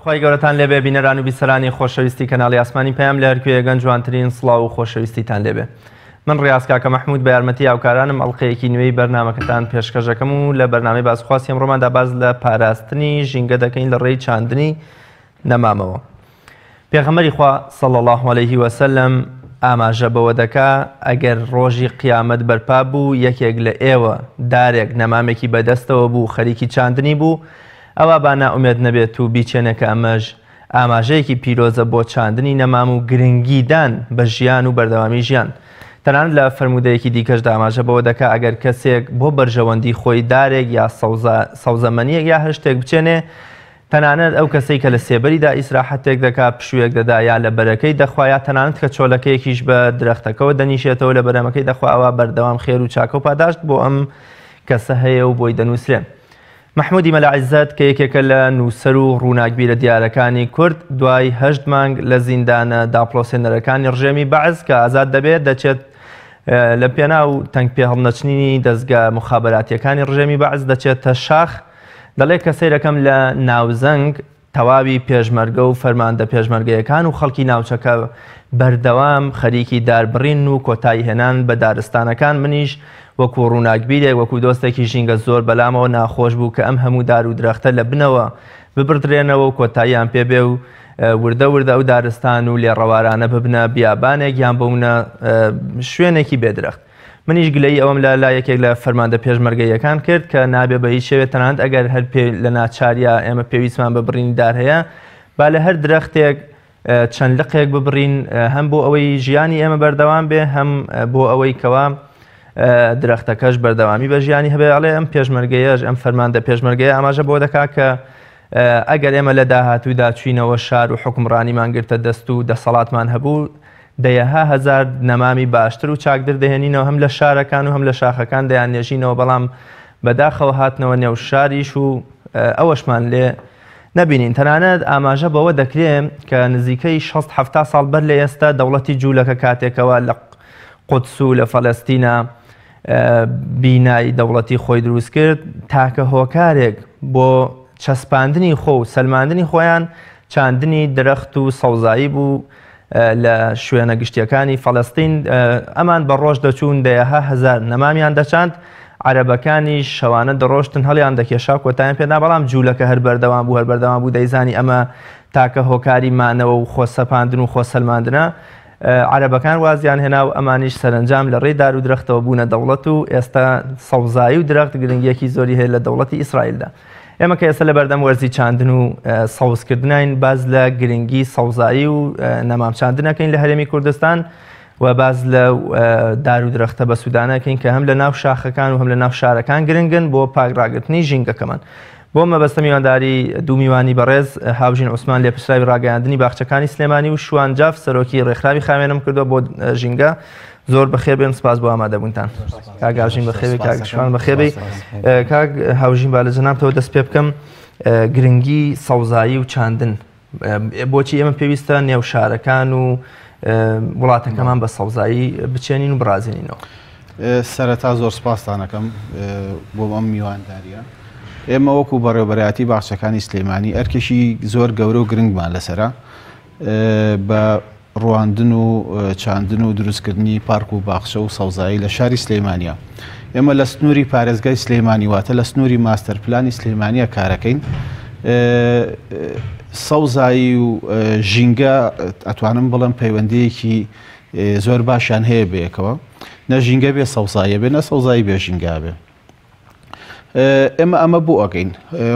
خوای گەورەتان لێبێ بینەران و بیسەرانی خۆشەویستی کەناڵی ئاسمانی پەیام لە هەرکوێیەگەن جوانترین سڵاو و خۆشەویستیتان لێبێ. من ڕیاز کاکە مەحمود بە یارمەتی هاوکارانم ئەڵقەیەکی نوێی بەرنامەکەتان پێشکەش دەکەم و لە بەرنامەی باسخواسی ئەمڕۆماندا باس لە پاراستنی ژینگە دەکەین لە ڕێی چاندنی نەمامەوە. پێغەمبەری خوا صلی اللە علیه وسلم ئاماژە بەوە دەکا ئەگەر ڕۆژی قیامەت بەرپا بوو یەکێک لە ئێوە دارێک نەمامێکی بەدەستەوە بوو خەریکی چاندنی بوو ئەوا با نائومێد نەبێت و بیچێنێ کە ئەمەش ئاماژەیەکی پیرۆزە بۆ چاندنی نەمام و گرنگیدان بە ژیان و بەردەوامی ژیان. تەنانەت لە فەرموودەیەکی دیکەشدا ئاماژە بەوە دەکا ئەگەر کەسێک بۆ بەرژەوەندی خۆی دارێک یا سەوزەمەنییەک یا هەر شتێک بچێنێ تەنانەت ئەو کەسەی کە لە سێبەریدا ئیسراحەتێک دەکا، پشوویەک دەدا یا لە بەرەکەی دەخوا یا تەنانەت کە چۆلەکەیەکیش بە درەختەکەوە دەنیشێتەوە لە بەرەمەکەی دەخوا ئەوا بەردەوام خێر و چاکە و پاداشت بۆ ئەم کەسە هەیە و بۆی دەنووسرێ. مەحموودی مەلا عیزەت کە یەکێکە لە نووسەر و ڕووناکبیرە دیارەکانی کورد، دوای هەشت مانگ لە زیندانە داپڵۆسێنەرەکانی ڕژێمی بەعس کە ئازاد دەبێ دەچێت لە پێناو تەنگ پێهەڵنەچنینی دەزگا موخابەراتییەکانی ڕژێمی بەعس دەچێتە شاخ، دەڵێ کە سەیرەکەم لە ناوزەنگ تەواوی پێشمەرگە و فەرماندە پێشمەرگەیەکان و خەڵکی ناوچەکە بەردەوام خەریکی داربڕینن و کۆتایی هێنان بە دارستانەکان، منیش وەکو ڕووناکبیرێک وەکو دۆستێکی ژینگە زۆر بەلامەوە ناخۆش بوو کە ئەم هەموو دار و درەختە لە بنەوە ببڕدرێنەوە و کۆتاییان پێ بێ و وردە وردە ئەو دارستان و لێڕەوارانە ببنە بیابانێک یان ببنە شوێنێکی بێ درەخت. منیش گلەیی ئەوەم لە لای یەکێک لە فەرماندە پێشمەرگەییەکان کرد کە نابێ بە هیچ شێوێ تەنانەت ئەگەر هەر پێ لە ناچاریا ئێمە پێویستمان بە بڕینی دار هەیە با لە هەر درەختێک چەند لقێک ببڕین هەم بۆ ئەوەی ژیانی ئێمە بەردەوام بێ هەم بۆ ئەوەی کەوا درەختەکەش بەردەوامی بە ژیانی هەبێ. ئەڵێ ئەم پێشمەرگەیەش ئەم فەرماندە پێشمەرگەیە ئاماژە بۆ دەکا کە ئەگەر ئێمە لە داهاتوودا چوینەوە شار و حوکمڕانیمان گرتە دەست و دەسەڵاتمان هەبوو دەیەها هەزار نەمامی باشتر و چاکتر دەهێنینەوە هەم لە شارەکان و هەم لە شاخەکان دەیاننێژینەوە، بەڵام بەداخەوە هاتنەوە نێو شاریش و ئەوەشمان لێ نەبینین. تەنانەت ئاماژە بەوە دەکرێ کە نزیکەی شەست حەفتا ساڵ بەر لە ئێستا دەوڵەتی جوولەکە کاتێکەوە لە قودس و لە فەلەستینا بینای دەوڵەتی خۆی دروست کرد، تاکە هۆکارێک بۆ چەسپاندنی خۆ و سەلماندنی خۆیان چاندنی درەخت و سەوزایی بوو لە شوێنە گشتیەکانی فەلەستین. ئەمان بە ڕۆژ دەچوون دەیەها هەزار نەمامیان دەچاند، عەرەبەکانیش شەوانە دەڕۆشتن هەڵیان دەکێشا کۆتایان پێ نا، بەڵام جوولەکە هەر بەردەوام بوو هەر بەردەوام بوو دەیزانی ئەمە تاکە هۆکاری مانەوە و خۆسەپاندن و خۆسەلماندنە. عەرەبەکان وازیان هێنا و ئەمانیش سەرەنجام لە ڕێی دار و درەختەوە بوونە دەوڵەت و ئێستا سەوزایی و درەخت گرنگیەکی زۆری هەیە لە دەوڵەتی ئیسرائیلدا. ئێمە کە ئێستا لەبەردەم وەرزی چاندن و سەوزکردنین باس لە گرنگی سەوزایی و نەمام چاندنەکەین لە هەرێمی کوردستان و باس لە دار و درەختە بەسوودانەکەین کە هەم لە ناو شاخەکان و هەم لە ناو شارەکان گرنگن بۆ پاک ڕاگرتنی ژینگەکەمان. بۆ مەبەستە میوانداری دوو میوانی بەڕێز هاوژین عوسمان لێپرسراوی ڕاگەیاندنی باخچەکانی سلێمانی و شوان جاف سەرۆکی ڕێکخراوی خاوێنم کردووە بۆ ژینگە. زۆر بەخێر بێن، سپاس بۆ ئامادەبوونتان. کاک هاوژین بەخێر بێی، کاک شوان بەخێر بێی. کاک هاوژین با لە جەنابتەوە دەست پێ بکەم. گرنگی سەوزایی و چاندن بۆچی ئێمە پێویستە نێو شارەکان و وڵاتەکەمان بە سەوزایی بچێنین و بڕازێنینەوە؟ سەرەتا زۆر سپاستانەکەم بۆ ئەم میوانداریە. ئێمە وەکو بەڕێوبەرایەتی باخچەکانی سلێمانی ئەرکێکی زۆر گەورە و گرنگمان لەسرە بە ڕواندن و چاندن و دروستکردنی پارک و باخچە و سەوزایی لە شاری سلێمانیە. ئێمە لە سنووری پارێزگای سلێمانی واتە لە سنووری ماستەر پلانی سلێمانیە کارەکەین. سەوزایی و ژینگە ئەتوانم بڵێم پەیوەندیەکی زۆر باشیان هەیە بەیەکەوە. نە ژینگە بێ سەوزاییە بێ نە سەوزایی بێ ژینگە بێ. ئێمە ئەمە بۆ ئەکەین؟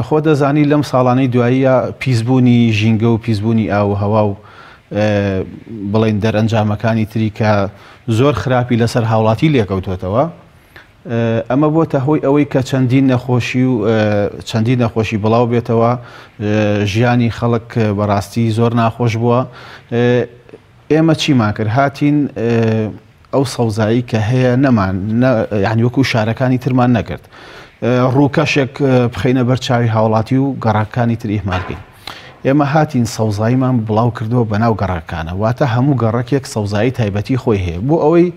خۆ دەزانی لەم ساڵانەی دواییە پیسبوونی ژینگە و پیسبوونی ئاو و هەوا و بڵێن دەرئەنجامەکانی تری کە زۆر خراپی لەسەر هاوڵاتی لێکەوتوێتەوە ئەمە بۆتە هۆی ئەوەی کە چەندین نەخۆشی و چەندین نەخۆشی بڵاو بێتەوە ژیانی خەڵک بەڕاستی زۆر ناخۆش بووە ئێمە چیمان کرد هاتین ئەو سەوزایی کە هەیە نەمان یعنی وەکو شارەکانی ترمان نەکرد ڕووکەشێک بخەینە بەر چاوی هاوڵاتی و گەڕەکانی تر ئیهمال بکەین ئێمە هاتین سەوزاییمان بڵاو کردەوە بەناو گەڕەکانە واتە هەموو گەڕەکێک سەوزایی تایبەتی خۆی هەیە بۆ ئەوەی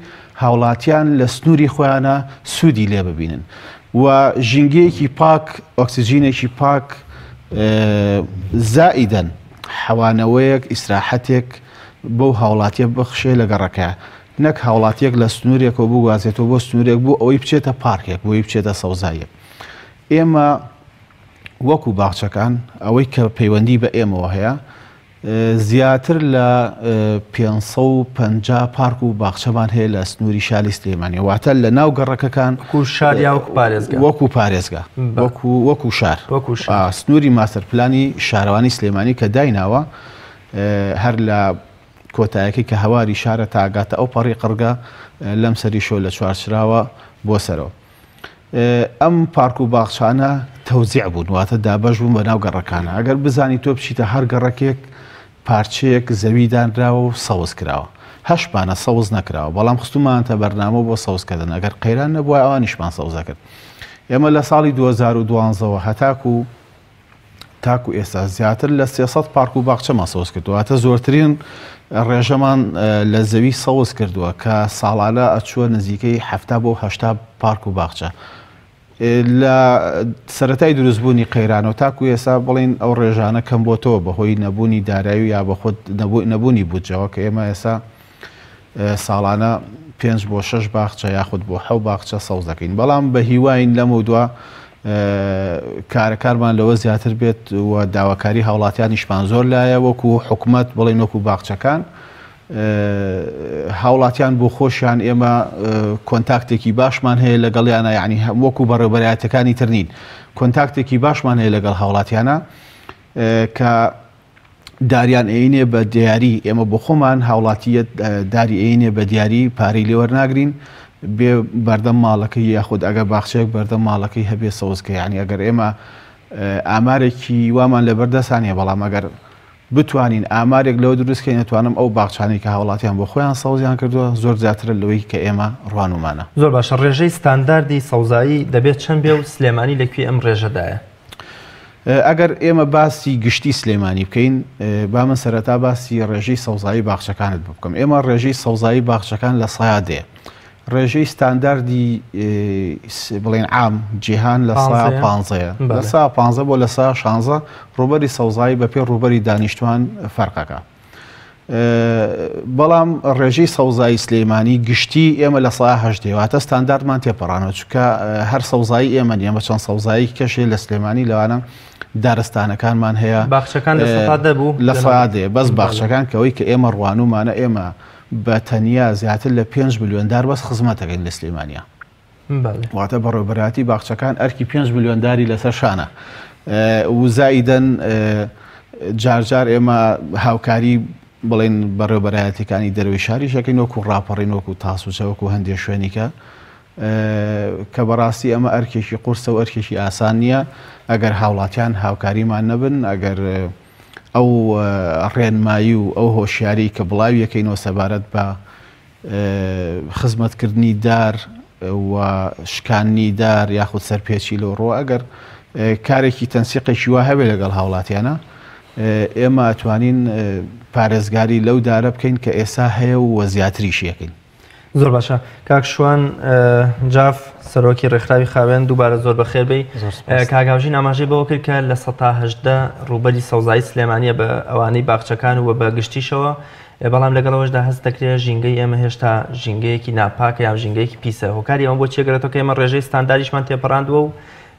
هاوڵاتیان لە سنووری خۆیانە سوودی لێ ببینن و ژینگەیەکی پاک ئۆکسجینێکی پاک زائیدەن حەوانەوەیەک، ئیسراحەتێک بەو هاوڵاتیە ببەخشێ لە گەڕەکە، نەک هاوڵاتیەک لە سنوورێکەوە بگوازێتەوە بۆ سنوورێک بۆ ئەوەی بچێتە پارکێک، بۆی بچێتە سەوزاییەک. ئێمە وەکو باخچەکان ئەوەی کە پەیوەندی بە ئێمەوە هەیە زیاتر لە 550 پارک و باخچەمان هەیە لە سنووری شاری سلێمانی، واتە لە ناو گەڕەکەکان وەکو شار یا وەکو پارێزگا؟ وەکو پارێزگا، وەکو وەکو شار، وەکو شار. سنووری ماستەر پلانی شارەوانی سلێمانی کە دایناوە هەر لە کۆتایەکەی کە هەواری شارە تا ئەگاتە ئەو پەڕی قڕگە لەم سەریشەوە لە چوارچراوە بۆ سەرەوە. ئەم پارک و باخچانە تەوزیع بوون، واتە دابەش بوون بە ناو گەڕەکانە. ئەگەر بزانی تۆ بچیتە هەر گەڕەکێک پارچەیەک زەوی دانراوە و سەوز کراوە. هەشمانە سەوز نەکراوە، بەڵام خستوومانەتە بەرنامە بۆ سەوزکردن. ئەگەر قەیران نەبووایە ئەوانیشمان سەوز دەکرد. ئێمە لە ساڵی 2012 وە هەتاکوو تاکو ئێستا زیاتر لە 300 پارک و باخچەمان سەوز کردووە، واتە زۆرترین ڕێژەمان لە زەوی سەوز کردووە کە ساڵانە ئەچووە نزیکەی 70 بۆ 80 پارک و باخچە. لە سەتای دروستبوونی قەیرانەوە تاکو ئێستا بڵین ئەو ڕێژانە کەم بۆتەوە بەهۆی نەبوونی دارایی و یا بەخۆت نەبوونی بودجەوە کە ئێمە ئێستا ساڵانە پێنج بۆ شەش باخچە یاخود بۆ حەو باخچە سەوز دەکەین، بەڵام بە هیواین لەمەودوا کارەکارمان لەوە زیاتر بێت و داواکاری هاوڵاتیانیشمان زۆر لایە وەکو حکومەت بڵێن وەکو باخچەکان هاوڵاتیان بۆ خۆشیان ئێمە کۆنتاکتێکی باشمان هەیە لەگەڵیانە، یعنی وەکو بەڕێوبەرایەتەکانی تر نین، کۆنتاکتێکی باشمان هەیە لەگەڵ هاوڵاتیانە کە داریان ئەینێ بە دیاری، ئێمە بۆ خۆمان هاوڵاتییەت داری ئەینێ بە دیاری پارەی لێ وەرناگرین، بێ بەردەم ماڵەکەی یاخود ئەگەر باخچەیەک بەردەم ماڵەکەی هەبێ سەوزکە، یعنی ئەگەر ئێمە ئامارێکی وامان لەبەردەسان نیە، بەڵام ئەگەر بتوانین ئامارێک لەوە دروستکەین ئەتوانم ئەو باخچانەی کە هاوڵاتیان بۆ خۆیان سەوزیان کردووە زۆر زیاترە لەوەی کە ئێمە ڕوانومانە. زۆر باشە، ڕێژەی ستانداردی سەوزایی دەبێت چەند بێ و سلێمانی لە کوێی ئەم ڕێژەدایە؟ ئەگەر ئێمە باسی گشتی سلێمانی بکەین، با من سەرەتا باسی ڕێژەی سەوزایی باخچەکانت بکەم. ئێمە ڕێژەی سەوزایی باخچەکان لە سەیا دێ. ڕێژەی ستانداردی بڵێن عام جیهان لە سا پانزەیە، لە سا پانزە بۆ لە سا شانزە ڕووبەری سەوزایی بەپێی ڕووبەری دانیشتوان فەرقەکە. بەڵام ڕێژەی سەوزایی سلەیمانی گشتی ئێمە لە سا هەشتێ، واتە ستانداردمان تێپەڕانەوە، چونکە هەر سەوزایی ئێمە نیە، ئێمە چەند سەوزایی کەشێ لە سلێمانی لەوانە دارستانەکانمان هەیە. باخچەکان لە سەدا دە بوو؟ لە سەدا دەیە، بەس باخچەکان کەەوەی کە ئێمە ڕوانومانە ئێمە بە تەنیا زیاتر لە 5 ملیۆن دار بەس خزمەت دەکەین لە سلێمانیا. واتە بەڕێوەبەرایەتی باخچەکان ئەرکی 5 ملیۆن داری لەسەر شانە و زائیدەن جارجار ئێمە هاوکاری بڵێن بەڕێوەبەرایەتەکانی دەرەوەی شاریش دەکەین وەکو ڕاپەڕین وەکو تاسوچە وەکو هەندێک شوێنیکە کە بەڕاستی ئەمە ئەرکێکی قورسە و ئەرکێکی ئاسان نییە ئەگەر هاوڵاتیان هاوکاریمان نەبن ئەگەر ئەو ڕێنمایی و ئەو هۆشیاری کە بڵاویەکەینەوە سەبارەت بە خزمەتکردنی دار و شکاندنی دار یاخود سەرپێچی لەو ڕووە ئەگەر کارێکی تەنسیقێکی وا هەبێ لەگەڵ هاوڵاتیانە ئێمە ئەتوانین پارێزگاری لەو دارە بکەین کە ئێستا هەیە و زیاتریش یەکەین. زۆر باشە کاک شوان جاف سەرۆکی ڕێکخراوی خاوێن دووبارە زۆر بەخێر بێی. کاک هاوژین ئاماژەی بەوە کرد کە 18% ڕووبەری سەوزایی سلێمانیە بە ئەوانەی باخچەکان و بە گشتیشەوە بەڵام لەگەڵ ئەوەشدا هەست دەکرێت ژینگەی ئێمە هێشتا ژینگەیەکی ناپاکە یان ژینگەیەکی پیسە. هۆکاری ئەوە بۆ چیە گەڕێتەوە کە ئێمە ڕێژەی ستانداریشمان تێپەڕاندووە و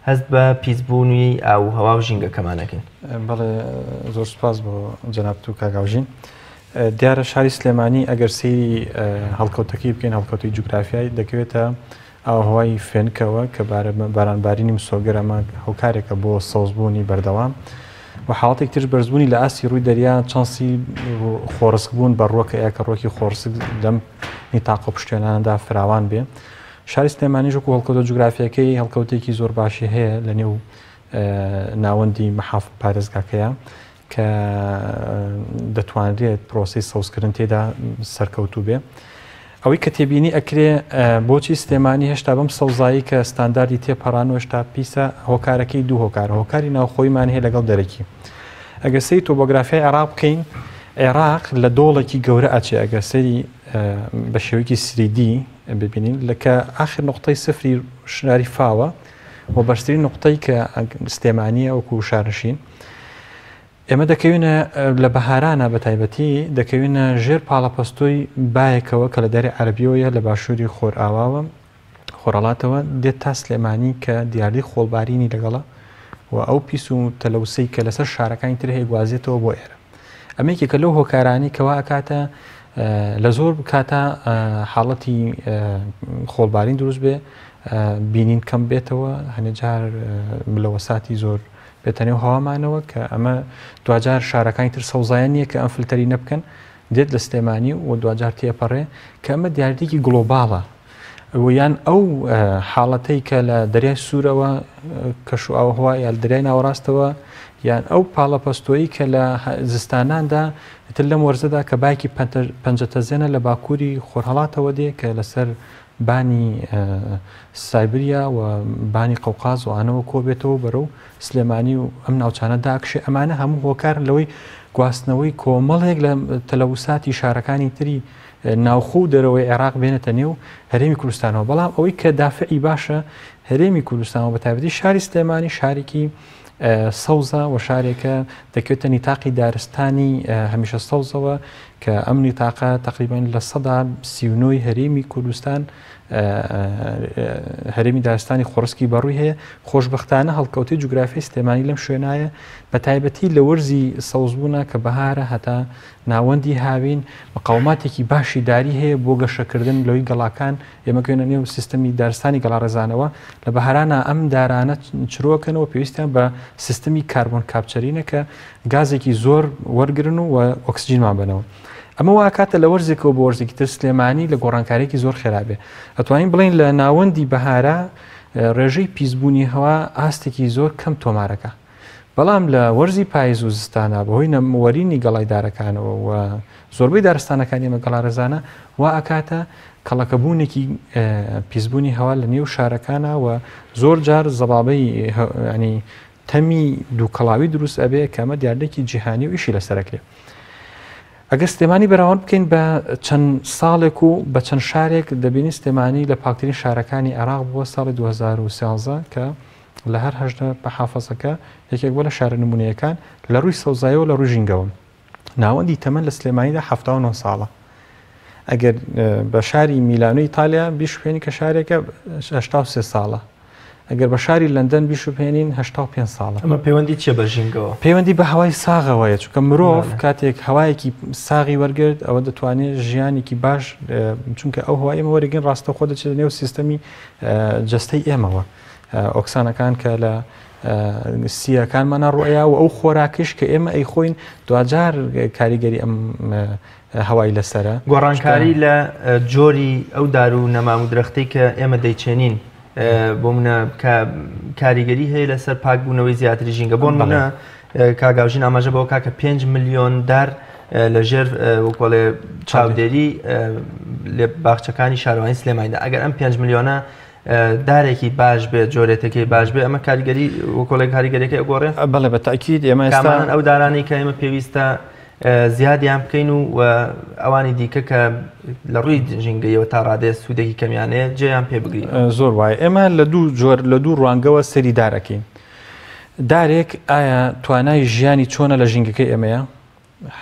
هەست بە پیسبوونی ئاو و هەوا و ژینگەکەمان ئەکەین؟ بەڵێ زۆر سوپاس بۆ جەنابت و کاک هاوژین. دیارە شاری سلێمانی ئەگەر سەیری هەڵکەوتەکەی بکەین، هەڵکەوتەی جوگرافیای دەکەوێتە ئاوهەوای فێنکەوە کە بارانبارینی مسۆگەر ئەمە هۆکارێکە بۆ سەوزبوونی بەردەوام و حاڵەتێک ترش بەرزبوونی لە ئاستی ڕووی دەریا چانسی خۆڕسک بوون بە ڕووەکە ئەیە کە ڕووەکی خۆڕسک لەم نیتاق و پشتێنانەدا فراوان بێ. شاری سلێمانیش وەکو هەڵکەوتە جوگرافیەکەی هەڵکەوتێکی زۆر باشی هەیە لە نێو ناوەندی محاف پارێزگاکەیە کە دەتوانرێت پرۆسەی سەوزکردن تێدا سەرکەوتوو بێ. ئەوەی کە تێبینی ئەکرێ بۆچی سلێمانی هێشتا بەم سەوزایی کە ستانداردی تێپەڕان و هێشتا پیسە هۆکارەکەی دوو هۆکارە هۆکاری ناوخۆیمان هەیە لەگەڵ دەرەکی ئەگەر سەیری تۆبۆگرافیای عێراق بکەین عێراق لە دۆڵێکی گەورە ئەچێ ئەگەر سەیری بە شێوەیەکی سریدی ببینین لە کە ئاخر نقطەی سفری شناری فاوە و بەرزترین نقطەی کە سلێمانیە وەکو شارنشین ئێمە دەکەوینە لە بەهارانە بە تایبەتی دەکەوینە ژێر پاڵەپەستۆی بایەکەوە کە لە دەری عەربیەوەیە لە باشووری خۆرئاواوە خۆرهەڵاتەوە دێت تا سلێمانی کە دیاردەی خۆڵبارینی لەگەڵە و ئەو پیس و تەلەوسەی کە لەسەر شارەکانی تر هەیە گوازێتەوە بۆ ئێرە. ئەمە یەکێکە لەو هۆکارانەی کەوا ئەکاتە لە زۆر کاتا حاڵەتی خۆڵبارین دروست بێ بینین کەم بێتەوە هەنێ جار ملەوەساتی زۆر بێتە نێو هەوامانەوە کە ئەمە دواجار شارەکانی تر سەوزایان نییە کە ئەم فلتەری نەبکەن دێت لە سلێمانی و دواجار تێپەڕێ کە ئەمە دیاردێکی گلۆباڵە و یان ئەو حاڵەتەی کە لە دەریای سوورەوە کەش و ئاوهوا یا لە دەریای ناوەڕاستەوە یان ئەو پاڵەپەستۆیی کە لە زستاناندا تر لەم وەرزەدا کە باکی پەنجەتەزێنە لە باکووری خۆرهەڵاتەوە دێ کە لەسەر بانی سایبریا و بانی قەوقاز و ئانەوە کۆبێتەوە بەرەو سلێمانی و ئەم ناوچانە داکشێ ئەمانە هەموو هۆکارن لەوەی گواستنەوەی کۆمەڵێک لە تەلەوساتی شارەکانی تری ناوخۆ و دەرەوەی عێراق بێنێتە نێو هەرێمی کوردستانەوە، بەڵام ئەوەی کە دافعی باشە هەرێمی کوردستان و بەتایبەتی شاری سلێمانی شارێکی سەوزە و شارێکە دەکەوێتە نیتاقی دارستانی هەمیشە سەوزەوە کە ئەم نیتاقە تقریبان 39% هەرێمی کوردستان هەرێمی دارستانی خۆڕسکی بەڕووی هەیە خۆشببختانە هەڵکەوتی جوگرافی سلێمانی لەم شوێنایە بە تایبەتی لە وەرزی سەوزبوونە کە بەهارە هەتا ناوەندی هاوین مقاوماتێکی باشی داری هەیە بۆ گەشەکردن لەوەی گەڵاکان ئێمە کوێنە نێو سیستەمی دارستانی گەڵاڕێزانەوە لە بەهارانە ئەم دارانە چرۆکەنەوە پێویستیان بە سیستمی carbon capturing ە کە گازێکی زۆر وەرگرن و ئۆکسجینمان بنەوە. ئەمە واکاتە لە وەرزێکەوە بۆ وەرزێکی تر سلێمانی لە گۆڕانکارێکی زۆر خێرابێ ئەتوانین بڵین لە ناوەندی بەهارە ڕێژەی پیسبوونی هەوا ئاستێکی زۆر کەم تۆمارەکە. بەڵام لە وەرزی پایز و زستانا بەهۆی وەرینی گەڵای دارەکانەوە و زۆربەی دارستانەکانی ئێمە گەڵارێزانە وا ئەکاتە کەڵەکەبوونێکی پیسبوونی هەوا لە نێو شارەکانە و زۆر جار زەبابەی ینی تەمی دووکەڵاوی دروست ئەبێ کە ئەمە دیاردێکی جیهانی و ئیشی لەسەرەکرێ. ئەگەر سلێمانی بەراورد بکەین بە چەند ساڵێک و بە چەند شارێک دەبینی سلێمانی لە پاکترین شارەکانی عێراق بووە ساڵی 2013 کە لە هەر 18 محافەزەکە یەکێک بووە لە شارە نمونەیەکان لە ڕووی سەوزایەوە لە ڕووی ژینگەوە. ناوەندی تەمەن لە سلێمانیدا 79 ساڵە. ئەگەر بە شاری میلانۆی ئیتالیا بیشوبهێنی کە شارێکە 83 ساڵە. ئەگەر بە شاری لەندەن بیشوبهێنین 85 ساڵە. ئەمە پەیوەندی چیە بە ژینگەوە؟ پەیوەندی بە هەوای ساغەوەیە چونکە مرۆڤ کاتێک هەوایەکی ساغی وەرگرت ئەوە دەتوانێت ژیانێکی باش چونکە ئەو هەوای ئێمە وەرگن ڕاستەوخۆ دەچێتە نێو سیستەمی جەستەی ئێمەوە. ئۆکسانەکان کە لە سییەکانمانە ڕۆیا و ئەو خۆراکش کە ئێمە ئەیخۆین دواجار کاریگەری ئەم هەوای لەسرە. گۆڕانکاری لە جۆری ئەو دار و نەمام و درەختەی کە ئێمە دەیچێنین بۆ منە کاریگەری هەیە لەسەر پاکبوونەوەی زیاتری ژینگە بۆ منە کاگاژین ئاماژە بەوە کاکە 5 ملیۆن دار لە ژێر وەکۆڵێ چاودێری لە باخچەکانی شارەوانی سلێمانیدا ئەگەر ئەم 5 ملیۆنە دارێکی باش بێت جۆرێتەکەی باش بێ ئەمە کاریگەری وەکۆڵێک کاریگەریەکەی ئەگۆڕێ؟ بەڵێ بە تاکید ئێمە ئێستا ئەو دارانەی کە ئێمە پێویستە زیادیان بکەین و ئەوانی دیکە کە لە ڕووی ژینگەیەوە تا ڕادەیە سوودێکی کەمیانەیە جێیان پێ بگرین. زۆر وایە ئێمە لە دوو جۆر لە دوو ڕوانگەوە سەری دارەکەین دارێک ئایا توانای ژیانی چۆنە لە ژینگەکەی ئێمەیە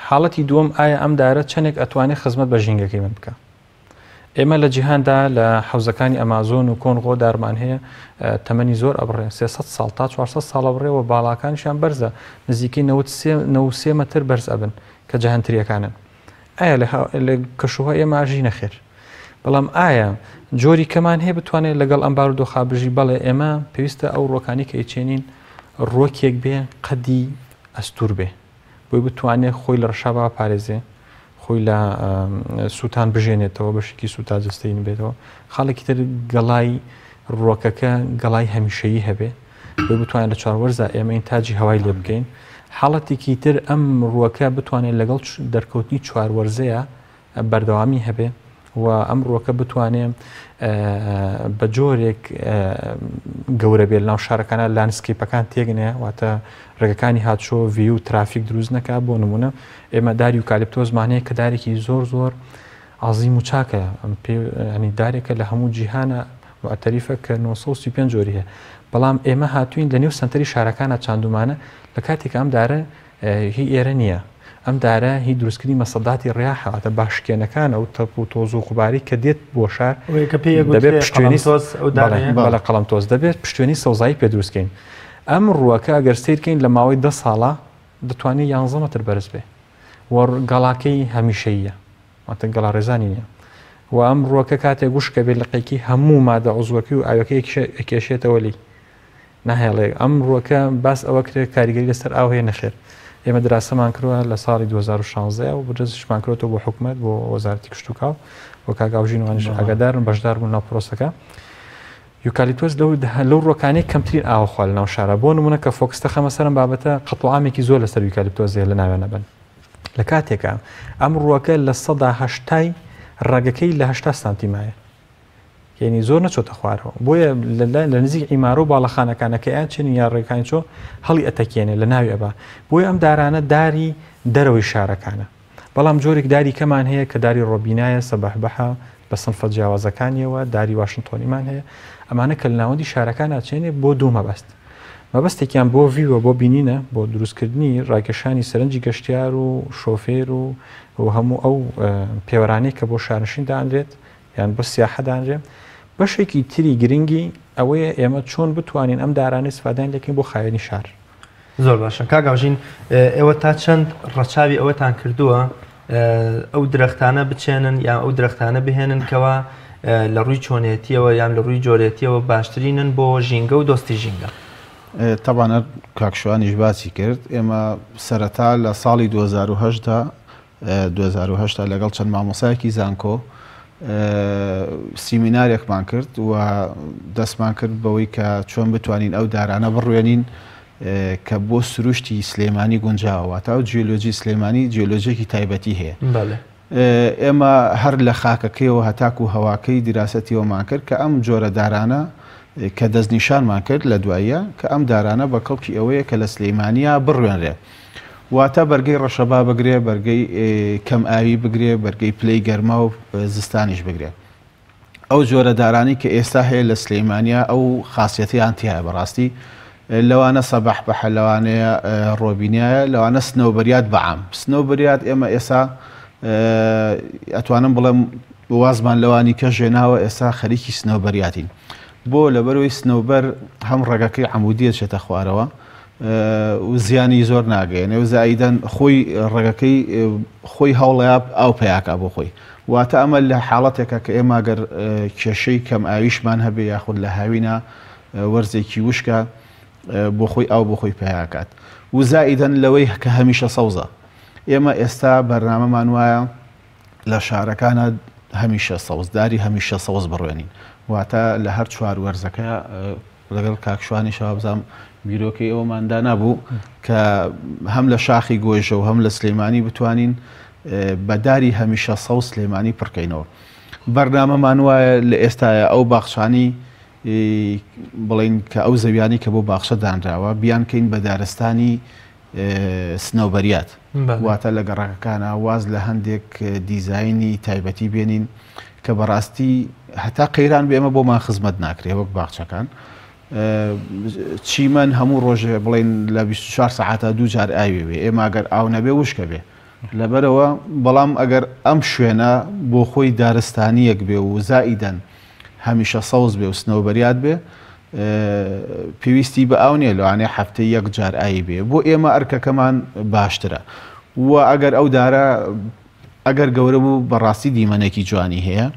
حاڵەتی دووەم ئایا ئەم دارە چەندێک ئەتوانێت خزمەت بە ژینگەکەی من بکە ئێمە لە جیهاندا لە حەوزەکانی ئەمازۆن و کۆنغۆ دارمان هەیە تەمەنی زۆر ئەبڕێ 300 ساڵ تا 400 ساڵ ئەبڕێ و باڵاکانیشیان بەرزە نزیکەی 93 مەتر بەرز ئەبن کە جەهەنتریەکانن ئایا لە کەشوهوا ئێمە ئاژی نەخێر بەڵام ئایا جۆری کەمان هەیە بتوانێت لەگەڵ ئەم بارودۆخا بژی بەڵێ ئێمە پێویستە ئەو ڕۆکانی کە ئەیچێنین ڕۆکێک بێ قەدی ئەستور بێ بۆی بتوانێت خۆی لە ڕەشابا بپارێزێ، خۆی لە سووتان بژێنێتەوە، بەشێکی سووتا جەستەی نبێتەوە. خاڵێکی تر گەڵای ڕووەکەکە گەڵای هەمیشەیی هەبێ، بۆی بتوانێت لە چوار وەرزا ئێمە ئینتاجی هەوای لێ بکەین. حاڵەتێکی تر ئەم ڕووەکە بتوانێت لەگەڵ دەرکەوتنی چوار وەرزەیە بەردەوامی هەبێ و ئەم ڕووەکە بتوانێ بە جۆرێک گەورە بێت لەناو شارەکانە landscape ەکان تێکنێ واتە ڕێگەکانی هاتچۆ ڤی و ترافیک دروست نەکا بۆ نمونە ئێمە داری یوکالیپتۆزمان هەیە کە دارێکی زۆر زۆر عظیم و چاکە ئەم پێ ینی دارێکە لە هەموو جیهانە معتەریفە کە 935 جۆری هەیە. بەڵام ئێمە هاتوین لە نێو سەنتەری شارەکانە چاندومانە لە کاتێک ئەم دارە هی ئێرە نییە ئەم دارە هی دروستکردنی مەسەداتی ڕیاحە واتە باشکێنەکان ئەو تەپ و تۆز و قوباری کە دێت بۆ شار دەبێت پشتێنی بەڵێ قەڵەم تۆز دەبێت پشتێنی سەوزایی پێ دروستکەین ئەم ڕووەکە ئەگەر سیرکەین لە ماوەی دە ساڵە دەتوانێت یانزە مەتر بەرز بێ و گەڵاکەی هەمیشەیە واتە گەڵاڕێزانی نییە و ئەم ڕووەکە کاتێک وشکە بێت لقێکی هەموو مادە عزوەکەی و ئاوەکەی ئەکێشێتەوە لی ناهێڵێ ئەم ڕووەکە باس ئەوە کرێت کاریگەری لەسەر ئاو هەیە نەخێر ئێمە دراسەمان کردووە لە ساڵی 2016 و بەدەستیشمان کردووە بۆ حکومەت بۆ وەزارەتی کشتوکاڵ و کاک ئاوژین وانیش ئاگادارن بەشدار بوون ناو پرۆسەکە یوکالیپتۆس لەو لەو ڕووەکانەی کەمترین ئاوە خوا لە ناو شارە بۆ نمونە کە focus دەخەمە سەرم بابەتە قەتڵ زۆر لەسەر یوکالیپتۆس هەیە لە ناویان نەبن لە کاتێکا ئەم ڕووەکە لە سەدا هەشتای ڕەگەکەی لە هەشتا سانتیمایە یعنی زۆر نەچۆتە خوارەوە بۆیە لە نزیک عیمارە و باڵەخانەکانە کە یان چێنین یا ڕێکانی چۆ هەڵی ئەتەکێنێ لە ناوی ئەبا بۆیە ئەم دارانە داری دەرەوەی شارەکانە بەڵام جۆرێک داری کەمان هەیە کە داری ڕۆبینایە سەبەحبەحە بە سنفە جیاوازەکانیەوە داری واشنتۆنیمان هەیە ئەمانە کە لە ناوەندی شارەکان ئەچێنێ بۆ دوو مەبەست مەبەستێکیان بۆ view ە بۆ بینینە بۆ دروستکردنی ڕاکێشانی سەرنجی گەشتیار و شۆفێر و و هەموو ئەو پێوەرانەی کە بۆ شارنشین دانرێت یان بۆ سیاحە دانرێ بەشێکی تری گرنگی ئەوەیە ئێمە چۆن بتوانین ئەم دارانەی سفادان لەکەین بۆ خاوێنی شار. زۆر باشە کاک ئاوژین ئێوە تا چەند ڕەچاوی ئەوەتان کردووە ئەو درەختانە بچێنن یان ئەو درەختانە بهێنن کەوا لە ڕووی چۆنێتیەوە یان لە ڕووی جۆرێتیەوە باشترینن بۆ ژینگە و دۆستی ژینگە؟ تەبعەن هەر کاک شوانیش باسی کرد ئێمە سەرەتا لە ساڵی 2010 دا 2010 لەگەڵ چەند مامۆسایەکی زانکۆ سیمینارێکمان کرد و دەستمان کرد بەوەی کە چۆن بتوانین ئەو دارانە بڕوێنین کە بۆ سروشتی سلێمانی گونجاوە واتە ئەو جیۆلۆجی سلێمانی جیۆلۆجیەکی تایبەتی هەیە ئێمە هەر لە خاکەکەیەوە هەتاکو هەواکەی دیراسەتیەوەمان کرد کە ئەم جۆرە دارانە کە دەستنیشانمان کرد لە دواییە کە ئەم دارانە بە کەڵکی ئەوەیە کە لە سلەیمانیا بڕوێنرێ واتە بەرگەی ڕەشەبا بگرێ، بەرگەی کەم ئاوی بگرێ، بەرگەی پلەی گەرما و زستانیش بگرێ. ئەو جۆرە دارانەی کە ئێستا هەیە لە سلەیمانیا ئەو خاسیەتەیان تیایە بەڕاستی لەوانە سەبەحبەحە لەوانەیە ڕۆبینایە لەوانە سنەوبەریات بەعام سنەوبەریات ئێمە ئێستا ئەتوانم بڵێم وازمان لەوانی کە ژێناوە ئێستا خەریکی سنەوبەریاتین بۆ لەبەرەوەی سنەوبەر هەم ڕەگەکەی عمودیە چێتە خوارەوە و زیانی زۆر ناگەیەنێ و زائیدەن خۆی ڕەگەکەی خۆی هەوڵەیە ئاو پیاکا بۆ خۆی واتە ئەمە لە حاڵەتێکە کە ئێمە گەر کێشەی کەم ئاویشمان هەبێ یاخود لە هاوینە وەرزێکی وشکە بۆ خۆی ئاو بۆ خۆی پیاکات و زائیدەن لەوەی کە هەمیشە سەوزە ئێمە ئێستا بەرنامەمان وایە لە شارەکانە هەمیشە سەوز داری هەمیشە سەوز بڕوێنین واتە لە هەر چوار وەرزەکە لەگەڵ کاک شوانیشەوە بزانم بیرۆکەی ئەوەمان دانابوو کە هەم لە شاخی گۆیژە و هەم لە سلەیمانی بتوانین بە داری هەمیشە سەوز سلێمانی پڕکەینەوە. بەرنامەمان وایە لە ئێستایا ئەو باخچانی بڵین کە ئەو زەویانی کە بۆ باخچە دانراوە بیانکەین بە دارستانی سنەوبەریات واتە لە گەڕەکەکانە واز لە هەندێک دیزاینی تایبەتی بێنین کە بەڕاستی هەتا قەیران بێ ئێمە بۆمان خزمەت ناکرێ وەک باخچەکان چیمەن هەموو ڕۆژێ بڵین لە 24 سەعاتە دوو جار ئاوێ بێ ئێمە گەر ئاو نەبێ وشکە بێ لەبەرەوە بەڵام ئەگەر ئەم شوێنە بۆ خۆی دارستانیەک بێ و زائیدەن هەمیشە سەوز بێ و سنەوبەریات بێ پێویستی بە ئاو نییە لەوانەیە هەفتەی یەک جار ئاوی بێ بۆ ئێمە ئەرکەکەمان باشترە و ئەگەر ئەو دارە ئەگەر گەورە بوو بەڕاستی دیمەنێکی جوانی هەیە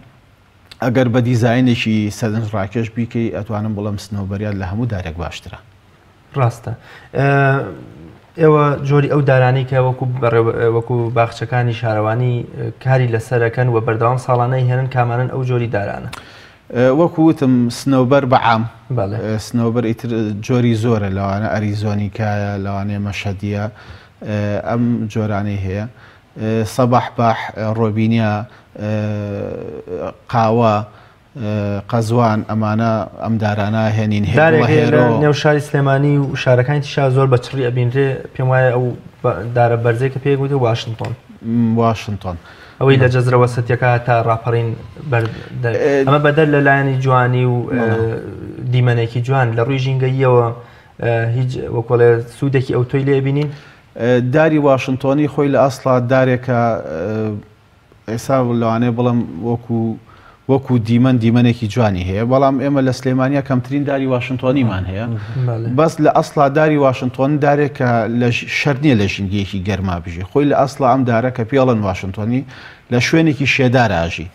ئەگەر بە دیزاینێکی سەرنجڕاکێش بیکەی ئەتوانم بڵێم سنەوبەریات لە هەموو دارێک باشترە. ڕاستە ئێوە جۆری ئەو دارانەی کە وەکو وەکو باخچەکانی شارەوانی کاری لەسەرەکەن و بەردەوام ساڵانەی هێنن کامانن ئەو جۆری دارانە؟ وەکو وتم سنەوبەر بە عام سنەوبەر ئیتر جۆری زۆرە لەوانە ئەریزۆنیکایە لەوانەیە مەشهەدیە ئەم جۆرانەی هەیە سەباح باح ڕۆبینیا قاوە قەزوان ئەمانە ئەم دارانە هێنین دارێک هەیە لە نێو شاری سلێمانی و شارەکانی تریشا زۆر بە چڕی ئەبینرێ پێم وایە ئەو دارە بەرزەی کە پێی گوترێ واشنتۆن. واشنتۆن. ئەوەی لە جەزرە وەسەتیەکە تا ڕاپەڕین بەر ئەمە بەدەر لە لایەنی جوانی و دیمەنێکی جوان لە ڕووی ژینگەییەوە هیچ وەکۆڵێ سوودێکی ئەوتۆی لێ بینین؟ داری واشنتۆنی خۆی لە ئەسڵا دارێکە ئێستا لەوانەیە بڵێم وەکو وەکو دیمەن دیمەنێکی جوانی هەیە بەڵام ئێمە لە سلێمانیا کەمترین داری واشنتۆنیمان هەیە بەس لە ئەسڵا داری واشنتۆن دارێکە لە شەر نییە لە ژینگەیەکی گەرما بژی خۆی لە ئەسڵا ئەم دارە کە پێڵن واشنتۆنی لە شوێنێکی شێدار ئاژی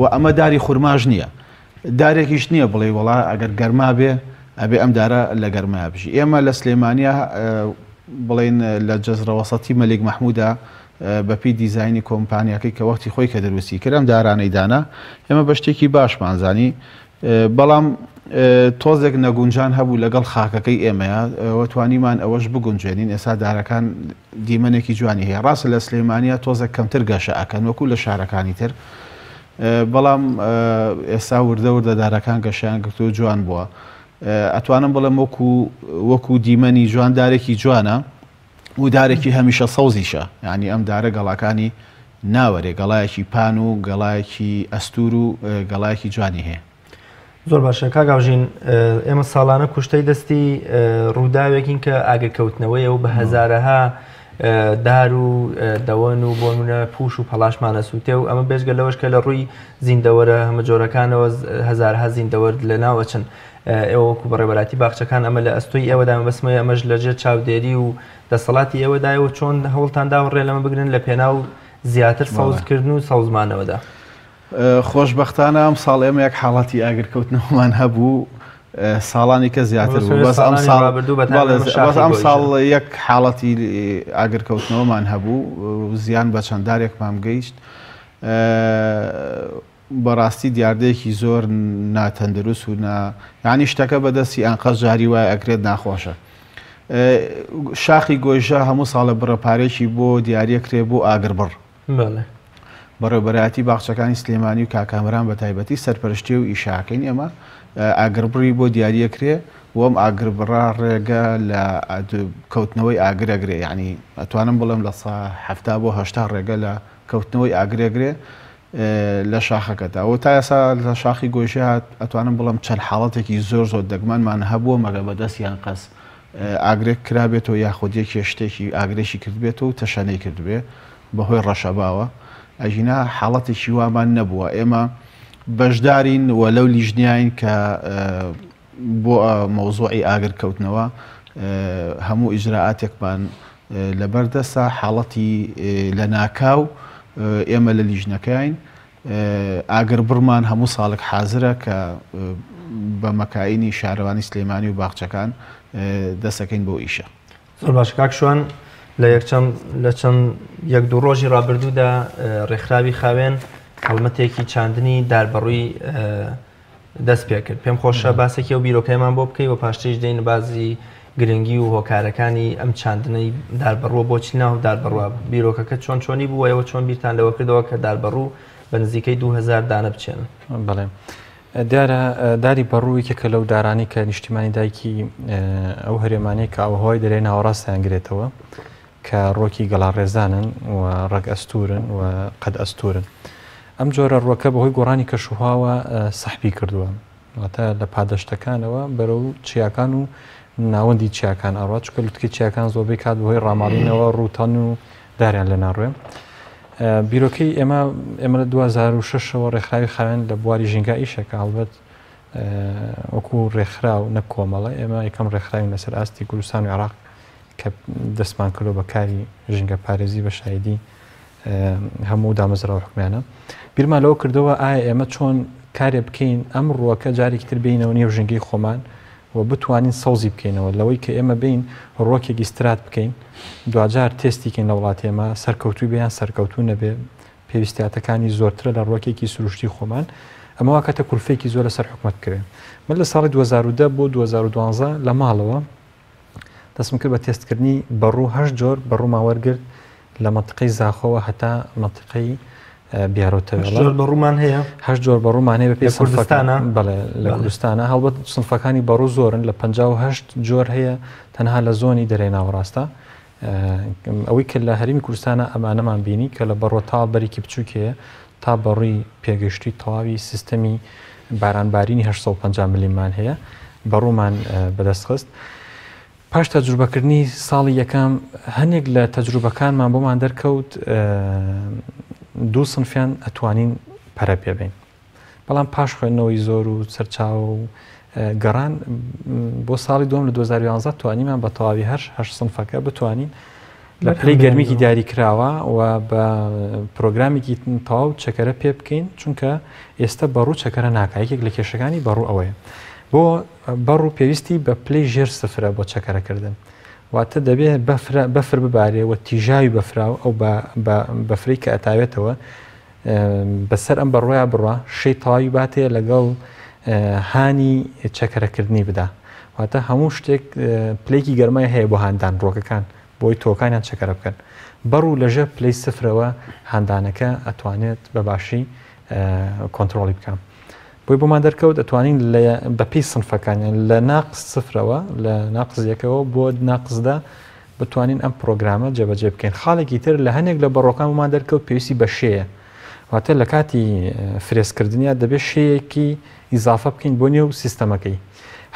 و ئەمە داری خورماش نییە دارێکیش نییە بڵێ وڵا ئەگەر گەرما بێ ئەبێ ئەم دارە لە گەرمایا بژی ئێمە لە سلێمانیا بڵێن لە جەزرەوەسەتی مەلیک مەحمودا بەپێی دیزاینی کۆمپانیاکەی کە وەختی خۆی کە دروستی کرد ئەم دارانەی دانا ئێمە بە شتێکی باشمان زانی بەڵام تۆزێک نەگونجان هەبوو لەگەڵ خاکەکەی ئێمەیە توانیمان ئەوەش بگونجێنین ئێستا دارەکان دیمەنێکی جوانی هەیە ڕاستە لە سلەیمانیا تۆزێک کەمتر گەشە ئەکەن وەکو لە شارەکانی تر بەڵام ئێستا وردە وردە دارەکان گەشیان گرتو جوان بووە ئەتوانم بڵێم وەکو وەکو دیمەنی جوان دارێکی جوانە و دارێکی هەمیشە سەوزیشە، یانی ئەم دارە گەڵاکانی ناوەرێ، گەڵایەکی پان و گەڵایەکی ئەستوور و گەڵایەکی جوانی هەیە. زۆر باشە کاک ئاوژین، ئێمە ساڵانە کوشتەی دەستی ڕووداوێکین کە ئاگرکەوتنەوەیە و بە هەزارەها دار و دەوەن و بۆ نمونە پوش و پەڵاشمان ئەسووتێ و ئەمە بێجگە لەوەش کە لە ڕووی زیندەوەرە هەمەجۆرەکانەوە هەزارەها زیندەوەر لەناو ئەچن. ئێوە وەکو بەڕێوەبەرایەتی باخچەکان ئەمە لە ئەستۆی ئێوەدا مەبەستمەیە ئەمەش لە ژێر چاودێری و دەسەڵاتی ئێوەدایە و چۆن هەوڵتان داوە ڕێ لەمە بگرن لە پێناو زیاتر سەوزکردن و سەوزمانەوەدا؟ خۆشبەختانە ئەم ساڵ ئێمە یەک حاڵەتی ئاگرکەوتنەوەمان هەبوو ساڵانی کە زیاتر بوو بەس ئەم ساڵ بەس ئەم ساڵ یەک حاڵەتی ئاگرکەوتنەوەمان هەبوو زیان بە چەند دارێکمان گەیشت. بەڕاستی دیاردەیەکی زۆر ناتەندروست و نا یانی شتەکە بەدەستی ئەنقەست جاری وایە ئەکرێت ناخۆشە شاخی گۆیژە هەموو ساڵە بڕە پارێکی بۆ دیاریەکرێ بۆ ئاگربڕ بەڕێوبەرایەتی باخچەکانی سلێمانی و کاکامران بە تایبەتی سەرپەرشتی و ئیشاکەین ئێمە ئاگربڕی بۆ دیاریەکرێ وەم ئاگربڕە ڕێگە لە کەوتنەوەی ئاگرەگرێ یعنی ئەتوانم بڵێم لە 70 بۆ 80 ڕێگە لە کەوتنەوەی ئاگرێگرێ لە شاخەکەدا و تا ئێستا لە شاخی گۆیژە ئەتوانم بڵێم چەند حاڵەتێکی زۆر زۆر دەگمەنمان هەبووە مەگە بەدەست یان قەس ئاگرێک کرابێتەوە یاخود یەکێ شتێکی ئاگرێکی کردبێتەوە و تەشەنەی کردبێ بەهۆی ڕەشەباوە ئەگینا حاڵەتێکی وامان نەبووە ئێمە بەشدارین و لەو لیژنیین کە بۆ مەوزوعی ئاگر کەوتنەوە هەموو ئیجرائاتێکمان لەبەر دەستە، حاڵەتی لەناکاو ئێمە لە لیژنەکەین، ئاگربڕمان هەموو ساڵێک حازرە کە بە مەکاینی شارەوانی سلێمانی و باخچەکان دەستەکەین بۆ ئیشە. زۆر باشە کاک شوان، لە یەک چەند لە چەند یەک دوو ڕۆژی ڕابردوودا ڕێکخراوی خاوێن هەڵمەتێکی چاندنی داربەڕووی دەست پێکرد پێم خۆشە باسێکی ئەو بیرۆکەیەمان بۆ بکەی و پاشتریش دێین بازی گرنگی و هۆکارەکانی ئەم چاندنەی داربەڕووە بۆچی ناو داربەڕوە بیرۆکەکە چۆن چۆنی بووە ئێوە چۆن بیرتان لەوە کردەوە کە داربەڕوو بە نزیکەی 2000 دانە بچێنن؟ بەڵێ دیارە داری بەڕوو یەکێکە لەو دارانەی کە نیشتیمانی دایکی ئەو هەرێمانەی کە ئاوهەوای دەریای ناوەڕاستیان گرێتەوە کە ڕۆکی گەڵاڕێزانن و ڕەگ ئەستوورن و قەد ئەستوورن. ئەم جۆرە ڕووەکە بەهۆی گۆڕانی کەشوهواوە سەحبی کردووە، واتە لە پادەشتەکانەوە بەرەو چیاکان و ناوەندی چیاکان ئەڕوات، چونکە لوتکەی چیاکان زۆربەی کات بەهۆی ڕاماڵینەوە ڕووتەن و داریان لێ ناڕوێ. بیرۆکەی ئێمە ئێمە لە 2006ەوە ڕێکخراوی خاوێن لە بواری ژینگە ئیشەکە هەڵبەت وەکو ڕێکخراو نەک کۆمەڵە ئێمە یەکەم ڕێکخراوین لەسەر ئاستی کوردستان و عێراق کە دەستمان کردوە بە کاری ژینگە پارێزی بە شایدی هەموو دامەزراوە حکومیانە بیرمان لەوە کردەوە ئایا ئێمە چۆن کارێ بکەین ئەم ڕووەکە جارێکی تر بینەوە نێو ژینگەی خۆمان و بتوانین سەوزی بکەینەوە لەوەی کە ئێمە بین ڕۆکێکی سترات بکەین دواجار تێستیکەین لە وڵاتی ئێمە سەرکەوتوو بیان سەرکەوتوو نەبێ پێویستیاتەکانی زۆرترە لە ڕوەکێکی سروشتی خۆمان ئەمە واکاتە کولفێکی زۆر لەسەر حکومەت بکەوێت من لە ساڵی 2010 بۆ 2012 لە ماڵەوە دەستم کرد بە تێستکردنی بەڕوو هەشت جۆر بەڕوومان وەرگرت لە مەنتیقەی زاخۆوە هەتا مەنتیقەی بیارۆ تەوێڵە. جۆر بەڕوومان هەیە؟ هەشت جۆر بەڕوومان هەیە بەپێی کوردستانە؟ بەڵێ لە کوردستانە هەڵبەت سنفەکانی بەڕوو زۆرن لە 58 جۆر هەیە تەنها لە زۆنی دەرێ ناوەڕاستە ئەوەی کە لە هەرێمی کوردستانە ئەمانەمان بینی کە لە بەڕۆ تا بەرێکی بچووک هەیە تا بەڕووی پێگەشتوی تەواوی سیستەمی بارانبارینی 850 ملیمان هەیە بەڕوومان بەدەست خست. پاش تەجروبەکردنی ساڵی یەکەم هەنێک لە تەجروبەکانمان بۆمان دەرکەوت دوو سنفیان ئەتوانین پەرە پێ بەین. بەڵام پاش خوێندنەوەی زۆر و سەرچاوە و گەڕان بۆ ساڵی دووەم لە 2011 توانیمان بە تەواوی هەر هەشت سنفەکە بتوانین لە پلەی گەرمیکی دیاری کراوە و بە پرۆگرامێکی تەواو چەکەرە پێ بکەین چونکە ئێستا بەڕوو چەکەرە ناکە یەکێک لە کێشەکانی بەڕوو ئەوەیە بۆ بەڕوو پێویستی بە پلەی ژێر سفرە بۆ چەکەرەکردن واتە دەبێ بەفرە بەفر ببارێ و تیژاوی بەفراو ئەو بەفرەی کە ئەتاوێتەوە بەسەر ئەم بەڕوەیا بڕوا شەی تەواوی باتێ لەگەڵ هانی چەکەرەکردنی بدا واتە هەموو شتێک پلێکی گەرمای هەیە بۆ هاندان ڕۆکەکان بۆی تۆکانیان چەکەرە بکەن بەڕوو لەژێر پلەی سفرەوە هاندانەکە ئەتوانێت بە باشی کۆنتترۆڵی بکەم بۆی بۆمان دەرکەوت ئەتوانین لە بەپی سنفەکانیان لە ناقس سفرەوە لە ناقس یەکەوە بۆ ناقسدا بتوانین ئەم پرۆگرامە جێبەجێ بکەین. خاڵێکی تر لە هەنێک لە بەڕۆکان بۆمان دەرکەوت پێویستی بە شێیە. واتە لە کاتی فرێزکردنیا دەبێت شێیەکی ئیزافە بکەین بۆ نێو سیستەمەکەی.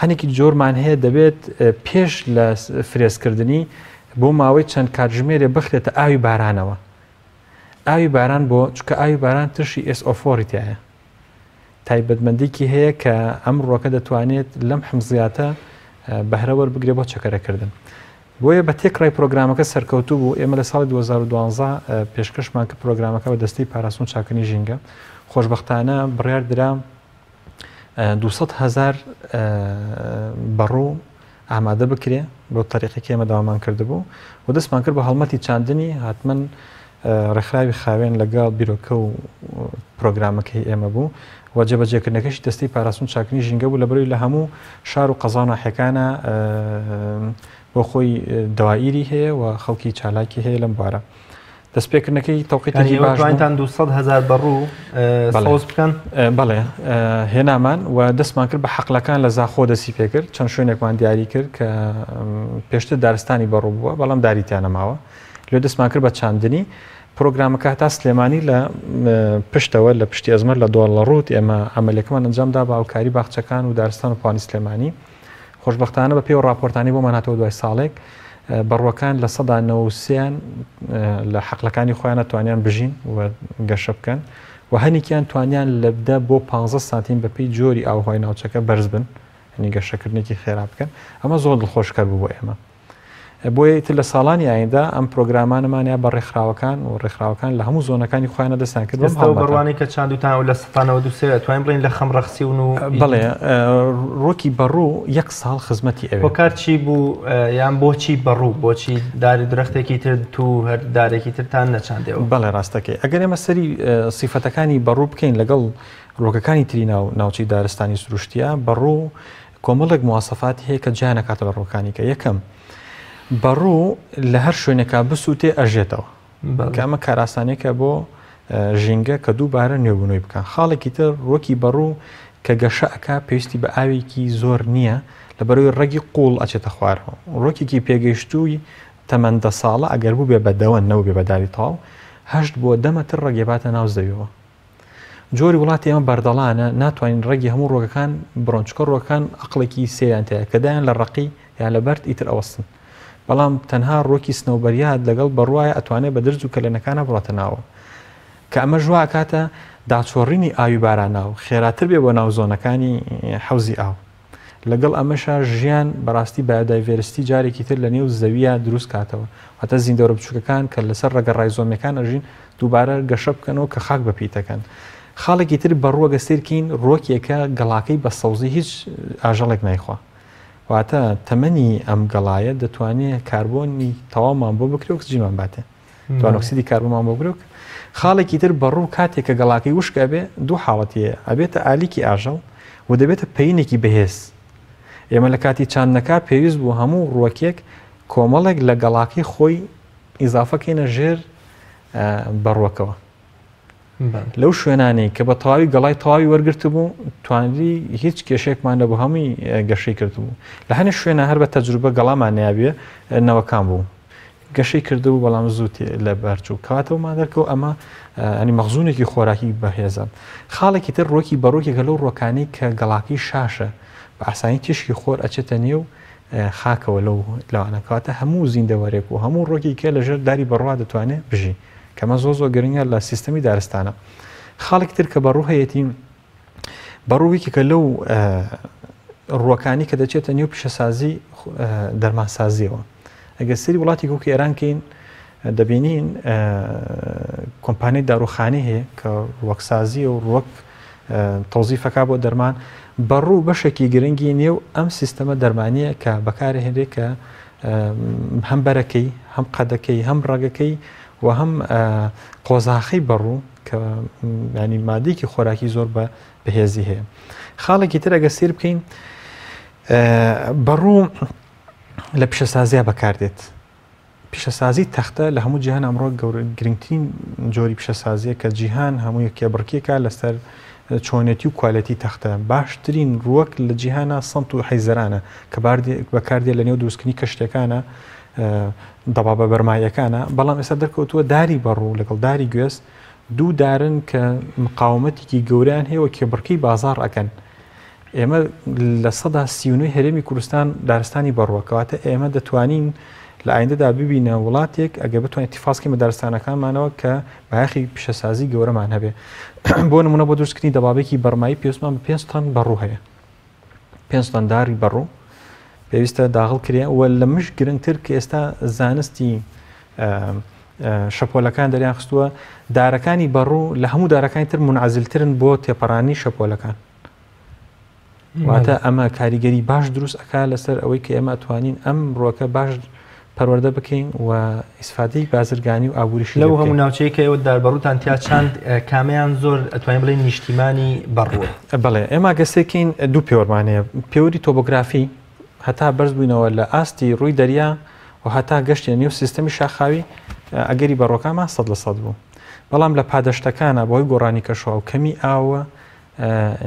هەنێکی جۆرمان هەیە دەبێت پێش لە فرێزکردنی بۆ ماوەی چەند کاتژمێرێ بخرێتە ئاوی بارانەوە. ئاوی باران بۆ؟ چونکە ئاوی باران ترشی SO4 ی تیایە. تایبەتمەندیکی هەیە کە ئەم ڕووەکە دەتوانێت لەم حمزیاتە بەهرە وەربگرێت بۆ چەکەرەکردن. بۆیە بە تێکڕای پرۆگرامەکە سەرکەوتوو بوو، ئێمە لە ساڵی 2012 پێشکەشمان کرد پرۆگرامەکە بە دەستەی پاراستن و چاکردنی ژینگە، خۆشبەختانە بڕیار درا 200 هەزار بەڕوو ئامادە بکرێ بۆ تەریقی کە ئێمە داوامان کردبوو و دەستمان کرد بە هەڵمەتی چاندنی هاتمن ڕێکخراوی خاوێن لەگەڵ بیرۆکە و پرۆگرامەکەی ئێمە بوو و جێبەجێکردنەکەشی دەستەی پاراستن و چاکردنی ژینگە بوو لەبەرەوەی لە هەموو شار و قەزا و ناحیەکانە بۆ خۆی دەوائیری هەیە و خەڵکی چالاکی هەیە لەم بوارە. دەستپێکردنەکەی تەوقیتێکی باش بوو. توانیتان 200 هەزار بەڕوو سەوز بکەن؟ بەڵێ هێنامان و دەستمان کرد بە حەقلەکان لە زاخۆ دەستی پێکرد چەند شوێنێکمان دیاری کرد کە پێشتر دارستانی بەڕوو بووە بەڵام داری تیا نەماوە لێ دەستمان کرد بە چاندنی پرۆگرامەکە هەتا سلێمانی لە پشتەوە لە پشتی ئەزمەر لە دۆڵەڕووت ئێمە عەمەلیەکەمان ئەنجام دا بە هاوکاری باخچەکان و دارستان و پوانی سلێمانی خۆشبەختانە بە پێی ئەو ڕاپۆرتانەی بۆمان هاتەوە دوای ساڵێک بەڕووەکان لە سەدا 93یان لە حەقلەکانی خۆیانە توانیان بژین و گەشە بکەن و هەنێکیان توانیان لە دە بۆ 15 سانتیم بە پێی جۆری ئاوهوای ناوچەکە بەرز بن یعنی گەشەکردنێکی خێرا بکەن ئەمە زۆر دڵخۆشکەر بوو بۆ ئێمە. بۆیە ئیتر لە ساڵانی ئایندە ئەم پرۆگرامانەمان یا بە ڕێکخراوەکان و ڕێکخراوەکان لە هەموو زۆنەکانی خۆیانە دەستیان کرد بەم هەڵمەتە. بڕوانەی کە چاندوتان و لە 93% ئەتوانین بڵێین لە خەم ڕەخسیون و بەڵێ ڕۆکی بەڕوو یەک ساڵ خزمەتی ئەوێ. هۆکار چی بوو یان بۆچی بەڕوو بۆچی داری درەختێکی تر تو هەر دارێکی ترتان نەچاندەوە؟ بەڵێ ڕاستەکەی ئەگەر ئێمە سەری سیفەتەکانی بەڕوو بکەین لەگەڵ ڕۆکەکانی تری ناو ناوچەی دارستانی سروشتیە بەڕوو کۆمەڵێک مواسەفاتی هەیە کە جیا نەکاتە لە ڕووەکانی کە یەکەم بەڕوو لە هەر شوێنێکا بسووتێ ئەژێتەوە کە ئەمە کاراسانێکە بۆ ژینگە کە دووبارە نوێبوونەوەی بکە خاڵێکی تر ڕووەکی بەڕوو کە گەشە ئەک پێویستی بە ئاوێکی زۆر نییە لە بەرەوەی ڕەگی قوڵ ئەچێتە خوارەوە ڕۆکێکی پێگەیشتووی تەمەن دە ساڵە ئەگەر بوو بێ بە دەوەن نەو بێ بەداری تاو هەشت بۆ دەمەتر ڕەگێباتە ناو زەویەوە جۆری وڵاتی ئێمە بەردەڵانە ناتوانین ڕەگی هەموو ڕۆگەکان بڕۆن چکە ڕۆکان ئەقڵێکی سێیان تایە کە دایان لە ڕەقی یان لە بەرد ئیتر ئەوەستن بەڵام تەنها ڕۆکی سنەوبەریات لەگەڵ بەڕواە ئەتوانێت بە درز و کەلێنەکانە بڕاتە ناوە کە ئەمە ژوا کاتە داچۆڕینی ئاوی باراناو خێراتر بێ بۆ ناو زۆنەکانی حەوزی ئاو. لەگەڵ ئەمەشا ژیان بەڕاستی بایۆدایڤێرستی جارێکی تر لە نێو زەوییا دروست کاتەوە، واتە زیندەوەرە بچووکەکان کە لەسەر ڕەگە ڕایزۆمیەکان ئەژین دووبارە گەشە بکەنەوە کە خاک بەپیتەکەن. خاڵێکی تر بەڕووە گە سەیر کەین ڕووەکێکە گەڵاکەی بە سەوزی هیچ ئاژەڵێک نایخوا. واتە تەمەنی ئەم گەڵایە دەتوانێ کاربۆنی تەواومان بۆ بکرێ ئۆکسجینمان باتێ. دوانۆکسیدی کاربۆنمان بۆ بگرێ و خاڵێکی تر بەڕوو کاتێک کە گەڵاکەی وشک ئەبێ دوو حاڵەتی هەیە ئەبێتە ئالیکی ئاژەڵ و دەبێتە پەینێکی بەهێز ئێمە لە کاتی چاندنەکە پێویست بوو هەموو ڕووەکێک کۆمەڵێک لە گەڵاکەی خۆی ئیزافەکەینە ژێر بەڕوەکەوە لەو شوێنانەی کە بە تەواوی گەڵای تەواوی وەرگرتبوو توانری هیچ کێشێکمان نەبوو هەمووی گەشەی کردبوو لە هەنێ شوێنە هەر بە تەجروبە گەڵامان نابێ نەوەکان بوو. گەشەی کردبوو بەڵام زوو لە بەرچوو کەواتە ومان دەرکەوت ئەمە ینی مەخزونێکی خۆراکی بەهێزە. خاڵێکی تر ڕووەکی بەڕووکێکە لەو ڕووەکانەی کە گەڵاکەی شاشە بە ئاسانی تیشکی خۆر ئەچێتە نێو خاکەوە لەو لەوانە کەواتە هەموو زیندەوەرێک و هەموو ڕۆکی کە لەژێر داری بەڕوا دەتوانێت بژی کەمە زۆ زۆر گرنگە لە سیستەمی دارستانە. خاڵێکی تر کە بەڕوو هەیەتی بەڕوو یەکێکە لەو ڕووەکانی کە دەچێتە نێو پیشەسازی دەرمانسازیەوە. ئەگەر سەیری وڵاتێک وەکو ئێران کەین دەبینین کۆمپانیای داروخانەی هەیە کە ڕوەکسازیە و ڕوەک تەوزیفەکە بۆ دەرمان بەڕوو بەشێکی گرنگی نێو ئەم سیستەمە دەرمانیە کە بەکارهێنرێ کە هەم بەرەکەی هەم قەدەکەی هەم ڕەگەکەی و هەم قۆزاخەی بەڕوو کە ینی مادەیەکی خۆراکی زۆر بە بەهێزی هەیە. خاڵێکی تر ئەگەر سیر بکەین بەڕوو لە پیشەسازیا بەکاردێت. پیشەسازی تەختە لە هەموو جیهان ئەمڕۆ گرنگترین جۆری پیشەسازیە کە جیهان هەمووی کێبڕکێکە لەسەر چۆنێتی و کوالێتی تەختە. باشترین ڕووەک لە جیهانە سەنت و حەیزەرانە کە بەکاردێت لە نێو دروستکردنی کەشتیەکانە دەبابە بەرماییەکانە، بەڵام ئێستا دەرکەوتووە داری بەڕوو لەگەڵ داری گوێز دوو دارن کە مقاومەتێکی گەورەیان هەیە و کێبڕکێی بازاڕ ئەکەن. ئێمە 39% هەرێمی کوردستان دارستانی بەڕووە، کەواتە ئێمە دەتوانین لە ئایندەدا ببینە وڵاتێک ئەگەر بتوانین ئیتیفاز بکەین بە دارستانەکانمانەوە کە بایەخی پیشەسازی گەورەمان هەبێ. بۆ نمونە بۆ دروستکردنی دەبابێکی بەڕمایی پێویستمان بە 5 تەن بەڕوو هەیە. 5 تەن داری بەڕوو پێویستە داغڵ کرێ و لە مش گرنگتر کە ئێستا زانستی شەپۆلەکان دەریان خستووە دارەکانی بەڕوو لە هەموو دارەکانی تر منعزلترن بۆ تێپەڕانی شەپۆلەکان. واتە ئەمە کاریگەری باش دروست ئەکا لەسەر ئەوەی کە ئێمە ئەتوانین ئەم ڕووەکە باش پەروەردە بکەین و ئیسفادەی بازرگانی و ئابووریشی لەو هەموو ناوچەیە کە ئێوە داربەڕووتان تیا چاند کامیان زۆر ئەتوانین بڵێین نیشتیمانی بەڕووە؟ بەڵێ ئێمە گەر سەیرکەین دوو پێوەرمان هەیە، پێوەری تۆبۆگرافی هەتا بەرز بووینەوە لە ئاستی ڕووی دەریا و هەتا گەشتینە نێو سیستەمی شاخاوی ئەگەری بەڕووەکانمان 100% بوو، بەڵام لە پادەشتەکانە بەهۆی گۆڕانی کەشوهەوا و کەمی ئاوە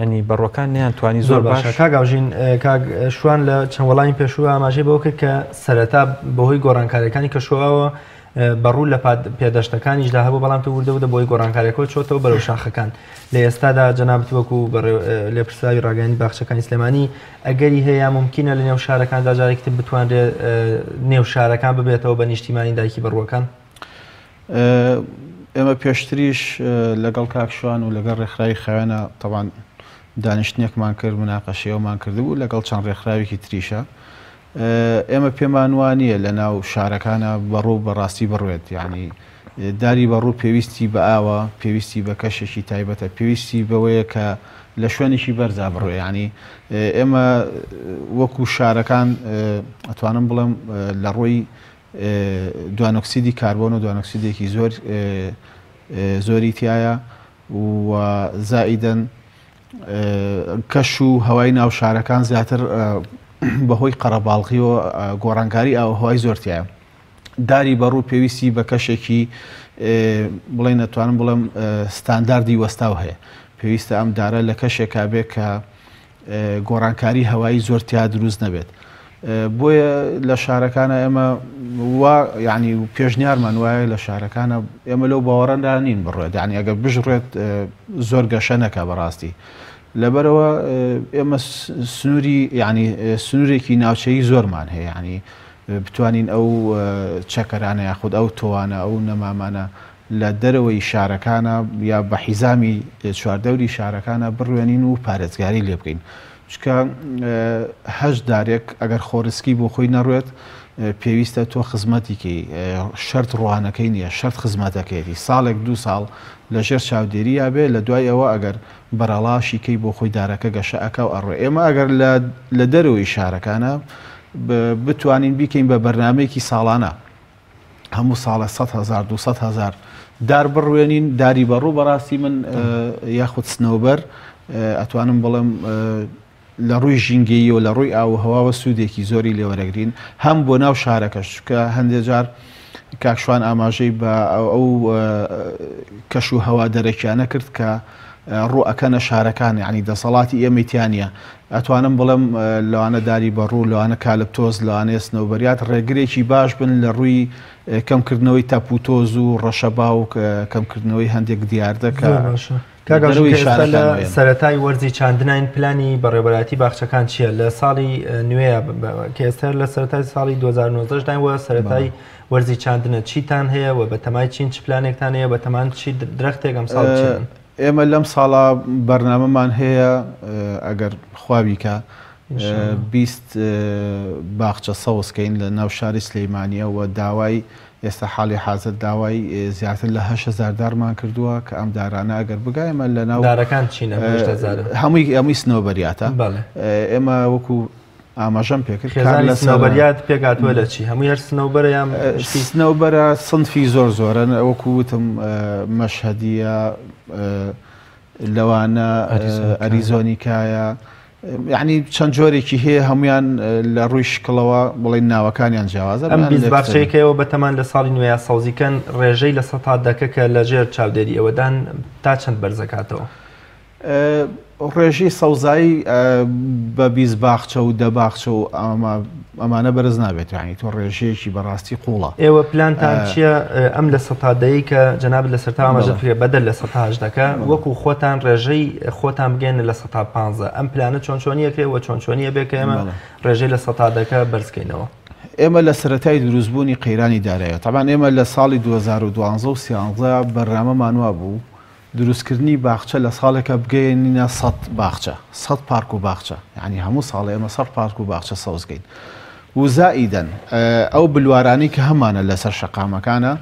ینی بەڕوەکان نیان توانی زۆر باشە کاک ئاوژین کاک شوان لە چەند وەڵامی پێشوو ئاماژەی بەوە کرد کە سەرەتا بەهۆی گۆڕانکاریەکانی کەشوهەواوە بەڕوو لە پێدەشتەکانیشدا هەبوو بەڵام تۆ وردە وردە بۆی گۆڕانکاریەکەەوە چۆتەوە بەرەو شاخەکان لە ئێستادا جەنابت وەکو لێپرسراوی ڕاگەیاندنی باخچەکانی سلێمانی ئەگەری هەیە ممکنە لە نێو شارەکاندا جارێکی تر بتوانرێت نێو شارەکان ببێتەوە بە نیشتیمانی دایکی بەڕووەکان؟ ئێمە پێشتریش لەگەڵ کاک شوان و لەگەڵ ڕێکخراوی خاوێنە تەبان دانیشتنێکمان کرد مناقەشەی ئەومان کردبوو لەگەڵ چەند ڕێکخراوێکی تریشە ئێمە پێمان وانییە لە ناو شارەکانە بەڕوو بەڕاستی بڕوێت یعنی داری بەڕوو پێویستی بە ئاوە پێویستی بە کەشێکی تایبەتە پێویستی بەوەیە کە لە شوێنێکی بەرزا بڕوێ ینی ئێمە وەکو شارەکان ئەتوانم بڵێم لە ڕووی دوانۆکسیدی کاربۆن و دوانۆکسیدێکی زۆر زۆری تایە و زائیدەن کەش و هەوای ناو شارەکان زیاتر بەهۆی قەرەباڵغیەوە گۆڕانکاری ئاوهوای زۆر تایە. داری بەڕوو پێویستی بە کەشێکی بڵێن نەتوانم بڵێم ستانداردی وەستاو هەیە پێویستە ئەم دارە لە کەشێکا بێ کە گۆڕانکاری هەوایی زۆر تیا دروست نەبێت بۆیە لە شارەکانە ئێمە وا یعنی پێشنیارمان وایە لە شارەکانە ئێمە لەو باوەڕەدا نین بڕێت یعنی ئەگەر بژڕێت زۆر گەشە نەکە بەڕاستی لەبەرەوە ئێمە سنووری یعنی سنوورێکی ناوچەیی زۆرمان هەیە یعنی بتوانین ئەو چەکەرانە یاخود ئەو تۆوانە ئەو نەمامانە لە دەرەوەی شارەکانە یا بە حیزامی چواردەوری شارەکانە بڕوێنین و پارێزگاری لێ بکەین چونکە هەش دارێک ئەگەر خۆرسکی بۆ خۆی نەڕوێت پێویستە تۆ خزمەتی کەی شەرت ڕوانەکەی نییە شەرت خزمەتەکەیەتی ساڵێک دوو ساڵ لە ژێر چاودێرییا بێ لە دوای ئەوە ئەگەر بەرەڵاشی کەی بۆ خۆی دارەکە گەشە ئەکا و ئەڕوێ ئێمە ئەگەر لە دەرەوەی شارەکانە بتوانین بیکەین بە بەرنمەیەکی ساڵانە هەموو ساڵە 100 هزار 200 هزار دار بڕوێنین داری بەڕوو بەڕاستی من یاخود سنەوبەر ئەتوانم بڵێم لە ڕووی ژینگەیی و لە ڕووی ئاو و هەواوە سوودێکی زۆری لێوەرەگرین هەم بۆ ناو شارەکەش چونکە هەندێک جار کاک شوان ئاماژەی بە ئەو کەش و هەوا دەرەکیانە کرد کە ڕوو ئەکەنە شارەکان یانی دەسەڵاتی ئێمەی تیا نییە ئەتوانم بڵێم لەوانە داری بەڕوو لەوانە کالپتۆز لەوانەیە سنەوبەریات ڕێگرێکی باش بن لە ڕووی کەمکردنەوەی تەپ و تۆز و ڕەشەبا و کەمکردنەوەی هەندێک دیاردە کە کاک ئاژین کە ئێستا لە سەرەتای وەرزی چاندناین پلانی بەڕێوەبەرایەتی باخچەکان چییە لە ساڵی نوێیە کە ئێستا لە سەرەتای ساڵی 2019 داین وە سەرەتای وەرزی چاندنە چیتان هەیە و بە تەمای چین چ پلانێکتان هەیە بە تەمان چی درەختێک ئەم ساڵ بچێنن؟ ئێمە لەم ساڵە بەرنامەمان هەیە ئەگەر خوا بیکا 20 باخچە سەوز کەین لە ناو شاری سلەیمانیە و داوای ئێستا حاڵی حازر داوای زیاتر لە 8000 دارمان کردووە کە ئەم دارانە ئەگەر بگا ئێمە لە ناو دارەکان چینە 8000 هەمووی سنەوبەریاتە ئێمە وەکو ئاماژەم پێکرد کار لە سنەوبەریات پێکهاتووە لە چی؟ هەمووی هەر سنەوبەرە یان شتی؟ سنەوبەرە سنفی زۆر زۆرن وەکو وتم مەشهەدیە لەوانە ئەریزۆنیکایە یعنی چەند جۆرێکی هەیە هەمویان لە ڕووی شکڵەوە بڵێن ناوەکانیان جیاوازە ئەم 20 باخچەیە کە ئێوە بەتەمان لە ساڵی نوێیا سەوزیکەن ڕێژەی 10% کە لەژێر چاودێری ئێوەدان تا چەند بەرزەکاتەوە؟ ڕێژەی سەوزایی بە 20 باخچە و دە باخچە و ئەمانە بەرز نابێت یعنی تۆ ڕێژەیەکی بەڕاستی قوڵە. ئێوە پلانتان چییە ئەم 10% ی کە جەنابت لە سەرتا ئاماژەت پێ بەدەر 18% وەکو خۆتان ڕێژەی خۆتان بگەێنە 15% ئەم پلانە چۆن چۆنیە کرێ و چۆن چۆنیە بێ کە ئێمە ڕێژەی 10% بەرزکەینەوە؟ ئێمە لە سەرەتای دروستبوونی قەیرانی دارایە تەبعەن ئێمە لە ساڵی 2012 و 13 بەرنامەمان وابوو دروستکردنی باخچە لە ساڵێکا بگەیەنینە سەت باخچە، سەت پارک و باخچە، یانی هەموو ساڵێ ئێمە سەت پارک و باخچە سەوز کەین و زائیدەن ئەو بلوارانەی کە هەمانە لەسەر شەقامەکانە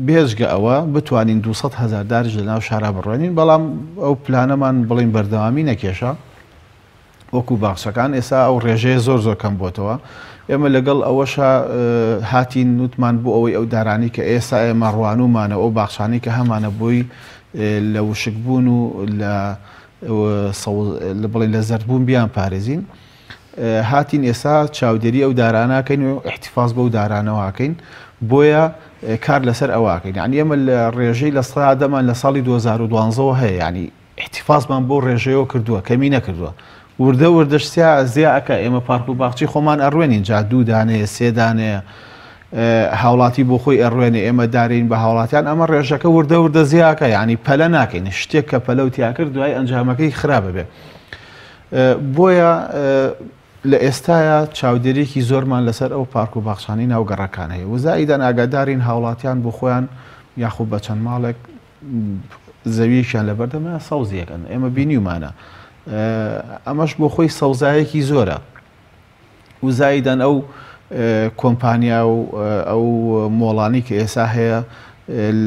بێجگە ئەوە بتوانین 200 هەزار داریش لە ناو شارا بڕوێنین، بەڵام ئەو پلانەمان بڵێین بەردەوامی نەکێشا. وەکو باخچەکان ئێستا ئەو ڕێژەیە زۆر زۆر کەم بۆتەوە ئێمە لەگەڵ ئەوەشا هاتین وتمان بۆ ئەوەی ئەو دارانی کە ئێستا ئێمە ڕوانومانە ئەو باخچانەی کە هەمانە بۆی لە وشکبوون و لە لە بڵێن لە زەردبوون بیان پارێزین هاتین ئێستا چاودێری ئەو داراناکەین و احتفاظ بەو دارانەوەکەین بۆیە کار لەسەر ئەوەکەین یعنی ئێمە لە ڕێژەی لە سادەمان لە ساڵی 2012ەوە هەیە ینی ئیحتیفازمان بەو ڕێژەیەوە کردووە، کەمی نەکردووە. وردە وردەش سیا زیا ئەکا، ئێمە پارک و باخچەی خۆمان ئەڕوێنین، جا دوو دانەیە، سێ دانەیە، هاوڵاتی بۆ خۆی ئەڕوێنێ، ئێمە دارین بە هاوڵاتیان، ئەمە ڕێژەکە وردە وردە زیا ئەکا، یانی پەلە ناکەین، شتێک کە پەلە و تیا کرد دوای ئەنجامەکەی خراپ ئەبێ. بۆیە لە ئێستایا چاودێریەکی زۆرمان لەسەر ئەو پارک و باخچانەی ناو گەڕەکان هەیە و زائیدەن ئاگادارین هاوڵاتیان بۆ خۆیان یاخود بە چەند ماڵێک زەویەکیان لەبەردەمە سەوزیەکەن ئێمە بینیومانە ئەمەش بۆ خۆی سەوزایەکی زۆرە و زایدان ئەو کۆمپانیا و ئەو مۆڵانی کە ئێسا هەیە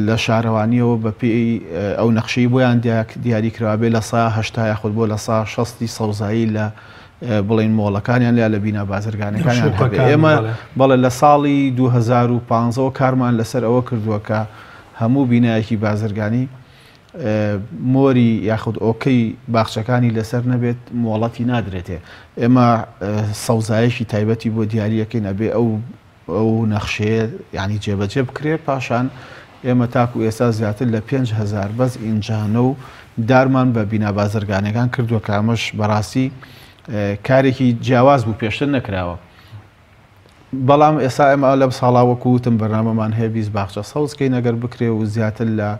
لە شارەوانیەوە بە پێی ئەو نەخشەی بۆیان دیاری کراوە لە سا هەشتا یاخود بۆ لە سا شەستی سەوزایی لە بڵین مۆڵەکانیان یا لە بینا بازرگانەکانیان ئێمە بەڵێ لە ساڵی 2015 کارمان لەسەر ئەوە کردووە کە هەموو بینایەکی بازرگانی مۆری یاخود ئۆکەی باخچەکانی لەسەر نەبێت مۆڵەتی نادرێتێ ئێمە سەوزایەکی تایبەتی بۆ دیاریەکەین ئەبێ ئەو ئەو نەخشەیە یعنی جێبەجێ بکرێت پاشان ئێمە تاکو ئێستا زیاتر لە 5هزار بەس ئینجانە و دارمان بە بینا بازرگانەکان کردووە کە ئەمەش بەڕاستی کارێکی جیاواز بوو پێشتر نەکراوە. بەڵام ئێستا ئێمە لەم ساڵا وەکو وتم بەرنامەمان هەیە 20 باخچە سەوز کەین ئەگەر بکرێ و زیاتر لە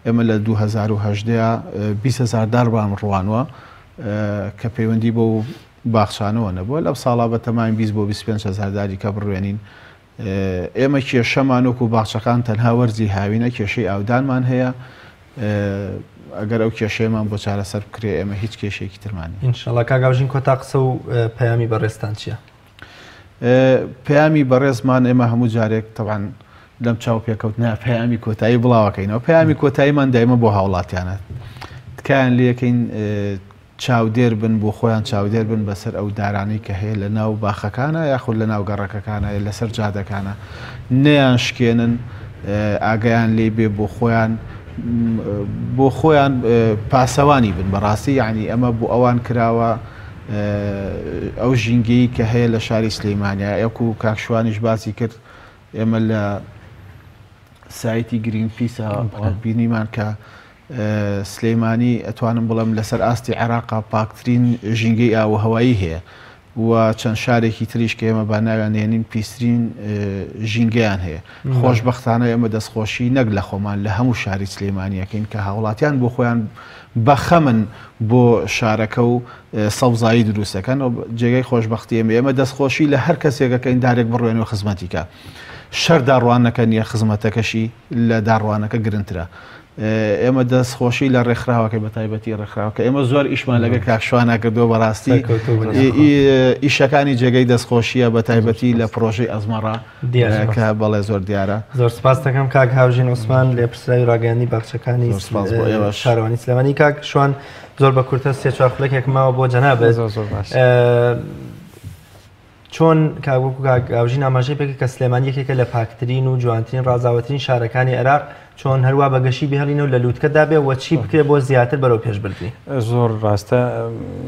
ئێمە لە 2018 20 هزار دارمان ڕوانوە کە پەیوەندی بۆ باخچانەوە نەبووە لەم ساڵا بە تەماین 20 بۆ 25 هزار داری کە بڕوێنین ئێمە کێشەمان وەکو باخچەکان تەنها وەرزی هاوینە کێشەی ئاودانمان هەیە ئەگەر ئەو کێشەیەمان بۆ چارەسەر بکرێ ئێمە هیچ کێشەیەکی ترمان نییە. ئینشەڵا کاک ئاوژین کۆتا قسە و پەیامی بەڕێزتان چییە؟ پەیامی بەڕێزمان ئێمە هەموو جارێک تەبعەن لەم چاوپێکەوتنە پەیامی کۆتایی بڵاوەکەینەوە پەیامی کۆتاییمان دایمە بۆ هاوڵاتیانە تکایان لەکەین چاودێر بن بۆ خۆیان چاودێر بن بەسەر ئەو دارانەی کە هەیە لە ناو باخەکانە یاخود لە ناو گەڕەکەکانە لەسەر جادەکانە نەیان شکێنن ئاگایان لێ بێ بۆ خۆیان بۆ خۆیان پاسەوانی بن بەڕاستی یعنی ئەمە بۆ ئەوان کراوە ئەو ژینگەی کە هەیە لە شاری سلەیمانیا یەکو کاکشوانیش باسی کرد ئێمە لە سایتی گرین پیسە بینیمان کە سلیمانی ئەتوانم بڵێم لەسەر ئاستی عێراقا پاکترین ژینگەی ئاو و هەوایی هەیە و چەند شارێکی تریش کە ئێمە با ناویان نێنین پیسترین ژینگەیان هەیە. خۆشبەختانە ئێمە دەستخۆشی نەک لە خۆمان لە هەموو شاری سلێمانیەکەین کە هاوڵاتیان بۆ خۆیان بەخەمن بۆ شارەکە و سەوزایی دروستەکەن و جێگەی خۆشببختی ئێمە ئێمە دەستخۆشی لە هەر کەسێکەکەین دارێک بڕوێن و خزمەتیکە شەر داڕوانەکە نییە خزمەتەکەشی لە داڕوانەکە گرنترە. ئێمە دەست خۆشی لە ڕێکخراوەکەی بە تایبەتی ڕێکخراوەکە ئێمە زۆر ئیشمان لەگە کاک شوانە کردووە بەڕاستی ئیشەکانی جێگەی دەستخۆشیە بە تایبەتی لە پرۆژەی ئەزمەڕا کە بەڵێ زۆر دیارە. زۆر سپاس دەکەم کاک هاوژین عوسمان لێپرسراوی ڕاگەیاندنی باخچەکانی شارەوانی سلێمانی. کاک شوان زۆر بە کورتە سێ چوار خولەکێک ماوە بۆ جەنابت. زۆر زۆر باش. چۆن کاک وەکو کاک ئاوژین ئاماژەی پێکرد کە سلێمانی یەکێکە لە پاکترین و جوانترین ڕازاوەترین شارەکانی عێراق، چۆن هەروا بە گەشی بهێڵینەوە لە لووتکەدا بێ و چی بکرێ بۆ زیاتر بەرەو پێش بردنی؟ زۆر ڕاستە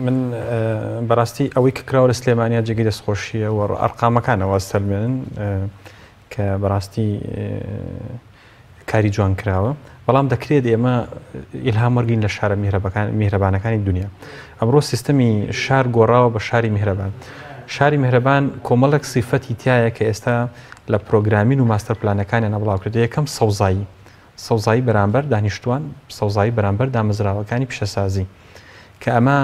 من بەڕاستی ئەوەی کە کراوە لە سلێمانیا جێگەی دەستخۆشییە و ئەرقامەکان ئەوە سەلمێنن کە بەڕاستی کاری جوان کراوە بەڵام دەکرێت ئێمە ئیلهام وەرگین لە شارە میهرەبانەکانی دنیا ئەمڕۆ سیستەمی شار گۆڕاوە بە شاری میهرەبان شاری میهرەبان کۆمەڵێک سیفەتی تایە کە ئێستا لە پرۆگرامین و ماستەر پلانەکانیان بڵاو کرد یەکەم سەوزایی سەوزایی بەرامبەر دانیشتوان سەوزایی بەرامبەر دامەزراوەکانی پیشەسازی کە ئەمە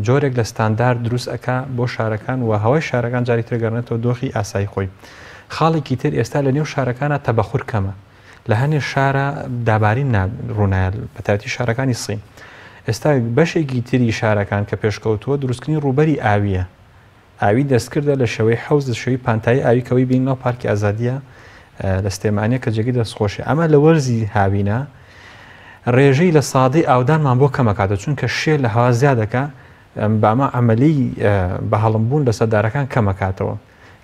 جۆرێک لە ستاندارد دروست ئەکا بۆ شارەکان و هەوای شارەکان جاری تر گەڕێنێتەوە دۆخی ئاسایی خۆی. خاڵێکی تر ئێستا لە نێو شارەکانا تەبەخور کەمە. لە هەنێ شارا دابارین نا ڕوونایە بە تایبەتی شارەکانی سین. ئێستا بەشێکی تری شارەکان کە پێشکەوتووە دروستکردنی ڕووبەری ئاوییە. ئاوی دەستکردە لە شێوەی حەوز لە شێوەی پانتایی ئاوی کە ئەوەی بینی ناو پارکی ئازادیە لە سلێمانیە کە جێگەی دەستخۆشی ئەمە لە وەرزی هاوینە ڕێژەی لە سادەی ئاودانمان بۆ کەمەکاتەوە چونکە شێ لە هەوا زیادەکە بامە عملی بە هەڵمبوون لەسەر دارەکان کەمەکاتەوە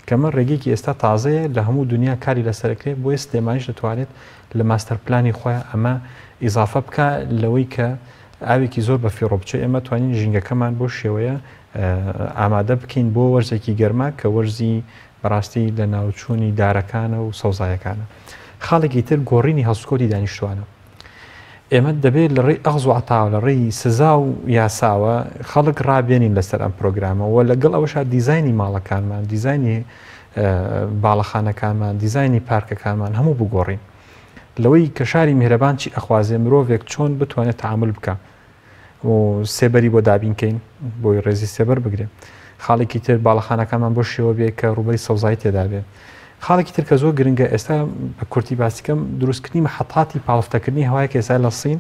کەمە ڕێگەیەکی ئێستا تازەیە لە هەموو دنیا کاری لەسەرکرێ بۆیە سلێمانیش دەتوانێت لە ماستەر پلانی خۆیان ئەمە ئیزافە بکە لەوەی کە ئاوێکی زۆر بە فیڕۆ بچێت ئێمە توانین ژینگەکەمان بۆ شێوەیە ئامادە بکەین بۆ وەرزێکی گەرما کە وەرزی بەڕاستی لە ناوچوونی دارەکانە و سەوزایەکانە. خاڵێکی تر گۆڕینی هەڵسوکەوتی دانیشتوانە. ئێمە دەبێت لە ڕێی ئەخز و عەتاوە لە ڕێی سزا و یاساوە خەڵک ڕابێنین لەسەر ئەم پرۆگرامە و لەگەڵ ئەوەشا دیزاینی ماڵەکانمان، دیزاینی باڵەخانەکانمان، دیزاینی پارکەکانمان هەموو بگۆڕین. لەوەی کە شاری میهرەبان چی ئەخوازێ مرۆڤێک چۆن بتوانێت تەعامول بکا. و سێبەری بۆ دابین کەین بۆی ڕێزی سێبەر بگرێ خاڵێکی تر باڵەخانەکانمان بۆ شێوە بێ کە ڕووبەری سەوزایی تێدا بێ خاڵێکی تر کە زۆر گرنگە ئێستا بە کورتی باسیکەم دروستکردنی محەتاتی پاڵفتەکردنی هەوای کە ئێستا لە سین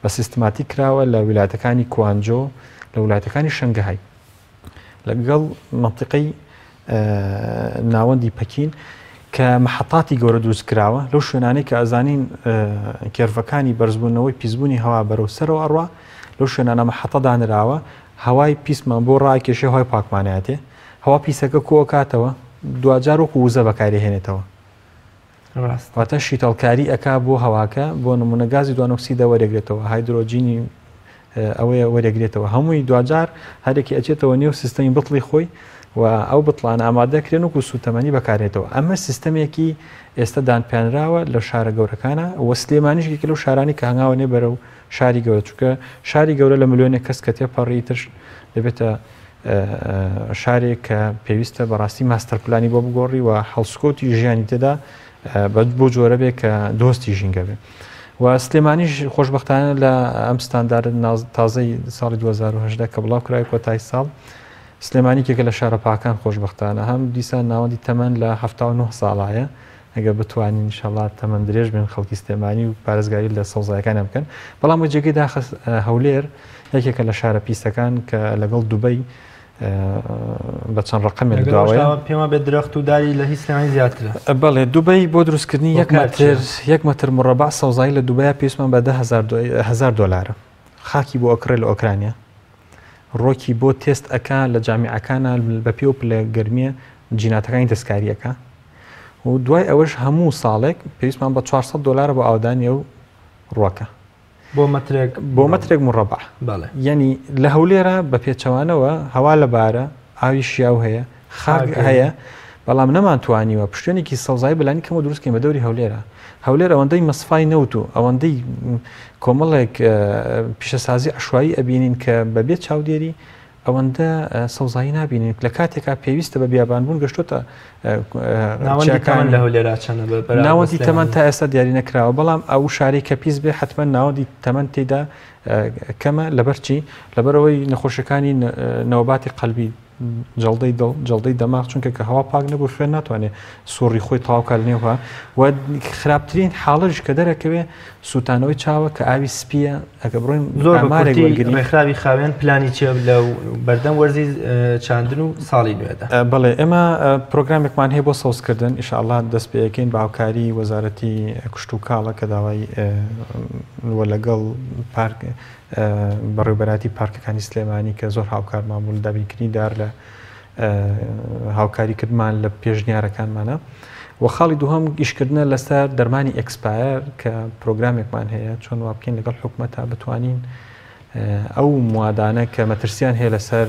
بە سیستماتیک کراوە لە ویلایەتەکانی کوانجۆ لە ویلایەتەکانی شەنگهای لەگەڵ مەنتیقەی ناوەندی پەکین کە محەتاتی گەورە دروست کراوە لەو شوێنانەی کە ئەزانین کێرڤەکانی بەرزبوونەوەی پیسبوونی هەوا بەرەو سەرەوە ئەڕوا لەو شوێنانە محەتە دانراوە هەوای پیسمان بۆ ڕاکێشێ هەوای پاکمانایەتێ هەوا پیسەکە کۆکاتەوە دواجار وەکو وزە بەکاری هێنێتەوە ڕاستە. واتە شیتەڵکاری ئەکا بۆ هەواکە بۆ نمونە گازی دوانۆکسیدە وەرێگرێتەوە هایدرۆجینی ئەوەیە وەرێگرێتەوە هەمووی دواجار هەرێکی ئەچێتەوە نێو سیستەمی بتڵی خۆی و ئەو بتڵانە ئامادەکرێن وەکو سوتەمەنی بەکارێتەوە ئەمە سیستەمێکی ئێستا دانپیانراوە لە شارە گەورەکانە و سلێمانیش یەکێکە لەو شارانی کە هەنگاوە نێ بەرەو شاری گەورە چونکە شاری گەورە لە ملیۆنێک کەس کە تێپەڕی تر دەبێتە شارێک کە پێویستە بەڕاستی ماستەر پلانی بۆ بگۆڕی و هەڵسکۆتی ژیانی تێدا بۆ جۆرە بێ کە دۆستی ژینگە بێ و سلێمانیش خۆشببختانە لە ئەم ستاندارد تازەی ساڵی 2010 کە بڵاو کرای کۆتایی ساڵ سلێمانی کێکە لە شارە پاکان خۆشببختانە هەم دیسان ناوەندی تەمەن لە 79 ساڵایە ئەگەر بتوانین ئینشەڵا تەمەن درێژ بن خەڵکی سلێمانی و پارێزگاری لە سەوزایەکانیان بکەن بەڵام وە جێگەی داخە هەولێر یەکێکە لە شارە پیسەکان کە لەگەڵ دوبەی بە چەند ڕقمێک داوەیە پێما بێت درەخت و داری لە هیچ سلێمانی زیاترە بەڵێ دوبەی بۆ دروستکردنی یەک مەتر یەک مەتر مڕەبع سەوزایی لە دوبەیە پێویستمان بە 10 دلارە خاکی بۆ ئەکڕێ لە ئۆکرانیا ڕۆکی بۆ تێست ئەکا لە جامیعەکانە بە پێ و پلە گەرمیە جیناتەکانی دەستکاری ئەکا و دوای ئەوەش هەموو ساڵێک پێویستمان بە 400 دلارە بۆ ئاودانی ئەو ڕوەکە بۆ مەترێک بۆ مەترێک مڕەبع یعنی لە هەولێرە بە پێچەوانەوە هەوا لەبارە ئاوی شیاو هەیە خاک هەیە. بەڵام نەمانتوانیوە پشتێنێکی سەوزایی بەلانی کەمەوە دروست کەین بە دەوری هەولێرە. هەولێر ئەوەندەی مەسفای نەوت و ئەوەندەی کۆمەڵێک پیشەسازی عەشوایی ئەبینین کە بەبێ چاودێری ئەوەندە سەوزایی نابینین لە کاتێکا پێویستە بە بیابانبوون گەشتۆتە ناوەندی تەمەن لە هەولێرا چەندە بە بەراورد بە ناوەندی تەمەن سلێمانی؟ تا ئێستا دیاری نەکراوە بەڵام ئەو شارەی کە پیس بێ حتمما ناوەندی تەمەن تێدا کەمە لەبەر چی لەبەرئەوەی نەخۆشیەکانی نەوەباتی قەلبی جەڵدەی دڵ، جەڵدەی دەماغ، چونکە کە هەوا پاک نەبوو خوێن ناتوانێت سوڕی خۆی تەواو بکات لەنێو هەوا و خراپترین حاڵەتیش کە دەرەکەوێ سووتانەوەی چاوە کە ئاوی سپییە ئەگە بڕۆین زۆر بە ئامارێک کورتی وەرگرین ڕێکخراوی خاوێن پلانی چییە لە بەردەم وەرزی چاندن و ساڵی نوێدا؟ بەڵێ ئێمە پرۆگرامێکمان هەیە بۆ سەوزکردن ئیشاڵڵا دەست پێ ئەکەین بە هاوکاری وەزارەتی کشتوکاڵە کە داوای و لەگەڵ پارک بەڕێوبەرایەتی پارکەکانی سلێمانی کە زۆر هاوکارمان بوون لە دابینکردنی دار لە هاوکاری کردمان لە پێشنیارەکانمانە و خاڵی دووهەم ئیشکردنە لەسەر دەرمانی expire کە پرۆگرامێکمان هەیە چۆن وا بکەین لەگەڵ حکومەتا بتوانین ئەو موادانە کە مەترسیان هەیە لەسەر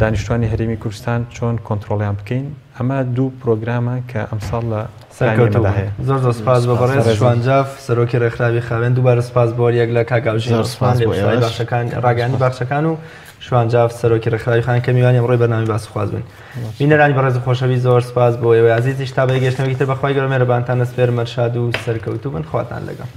دانیشتوانی هەرێمی کوردستان چۆن کۆنترۆڵیان بکەین ئەمە دوو پرۆگرامە کە ئەمساڵ لە سەرکەوتوو بن. زۆر زۆر سپاس بۆ بەڕێز شوان جاف سەرۆکی ڕێکخراوی خاوێن دووبارە سپاس بۆ هەریەک لە کاک ئاوژین عوسمان لێپرسراوی باخچەکان ڕاگەیاندنی باخچەکان و شوان جاف سەرۆکی ڕێکخراوی خاوێن کە میوانی ئەمڕۆی بەرنامەی باس و خواست بوون. بینەرانی بەڕێز و خۆشەویست زۆر سپاس بۆ ئێوەی ئازیزیش تا بە یەکگەیشتنەوەیەکی تر بەخوای گەورە مێرەبانتان ئەسپێرم هەر شاد و سەرکەوتوو بن خواتان لەگەڵ.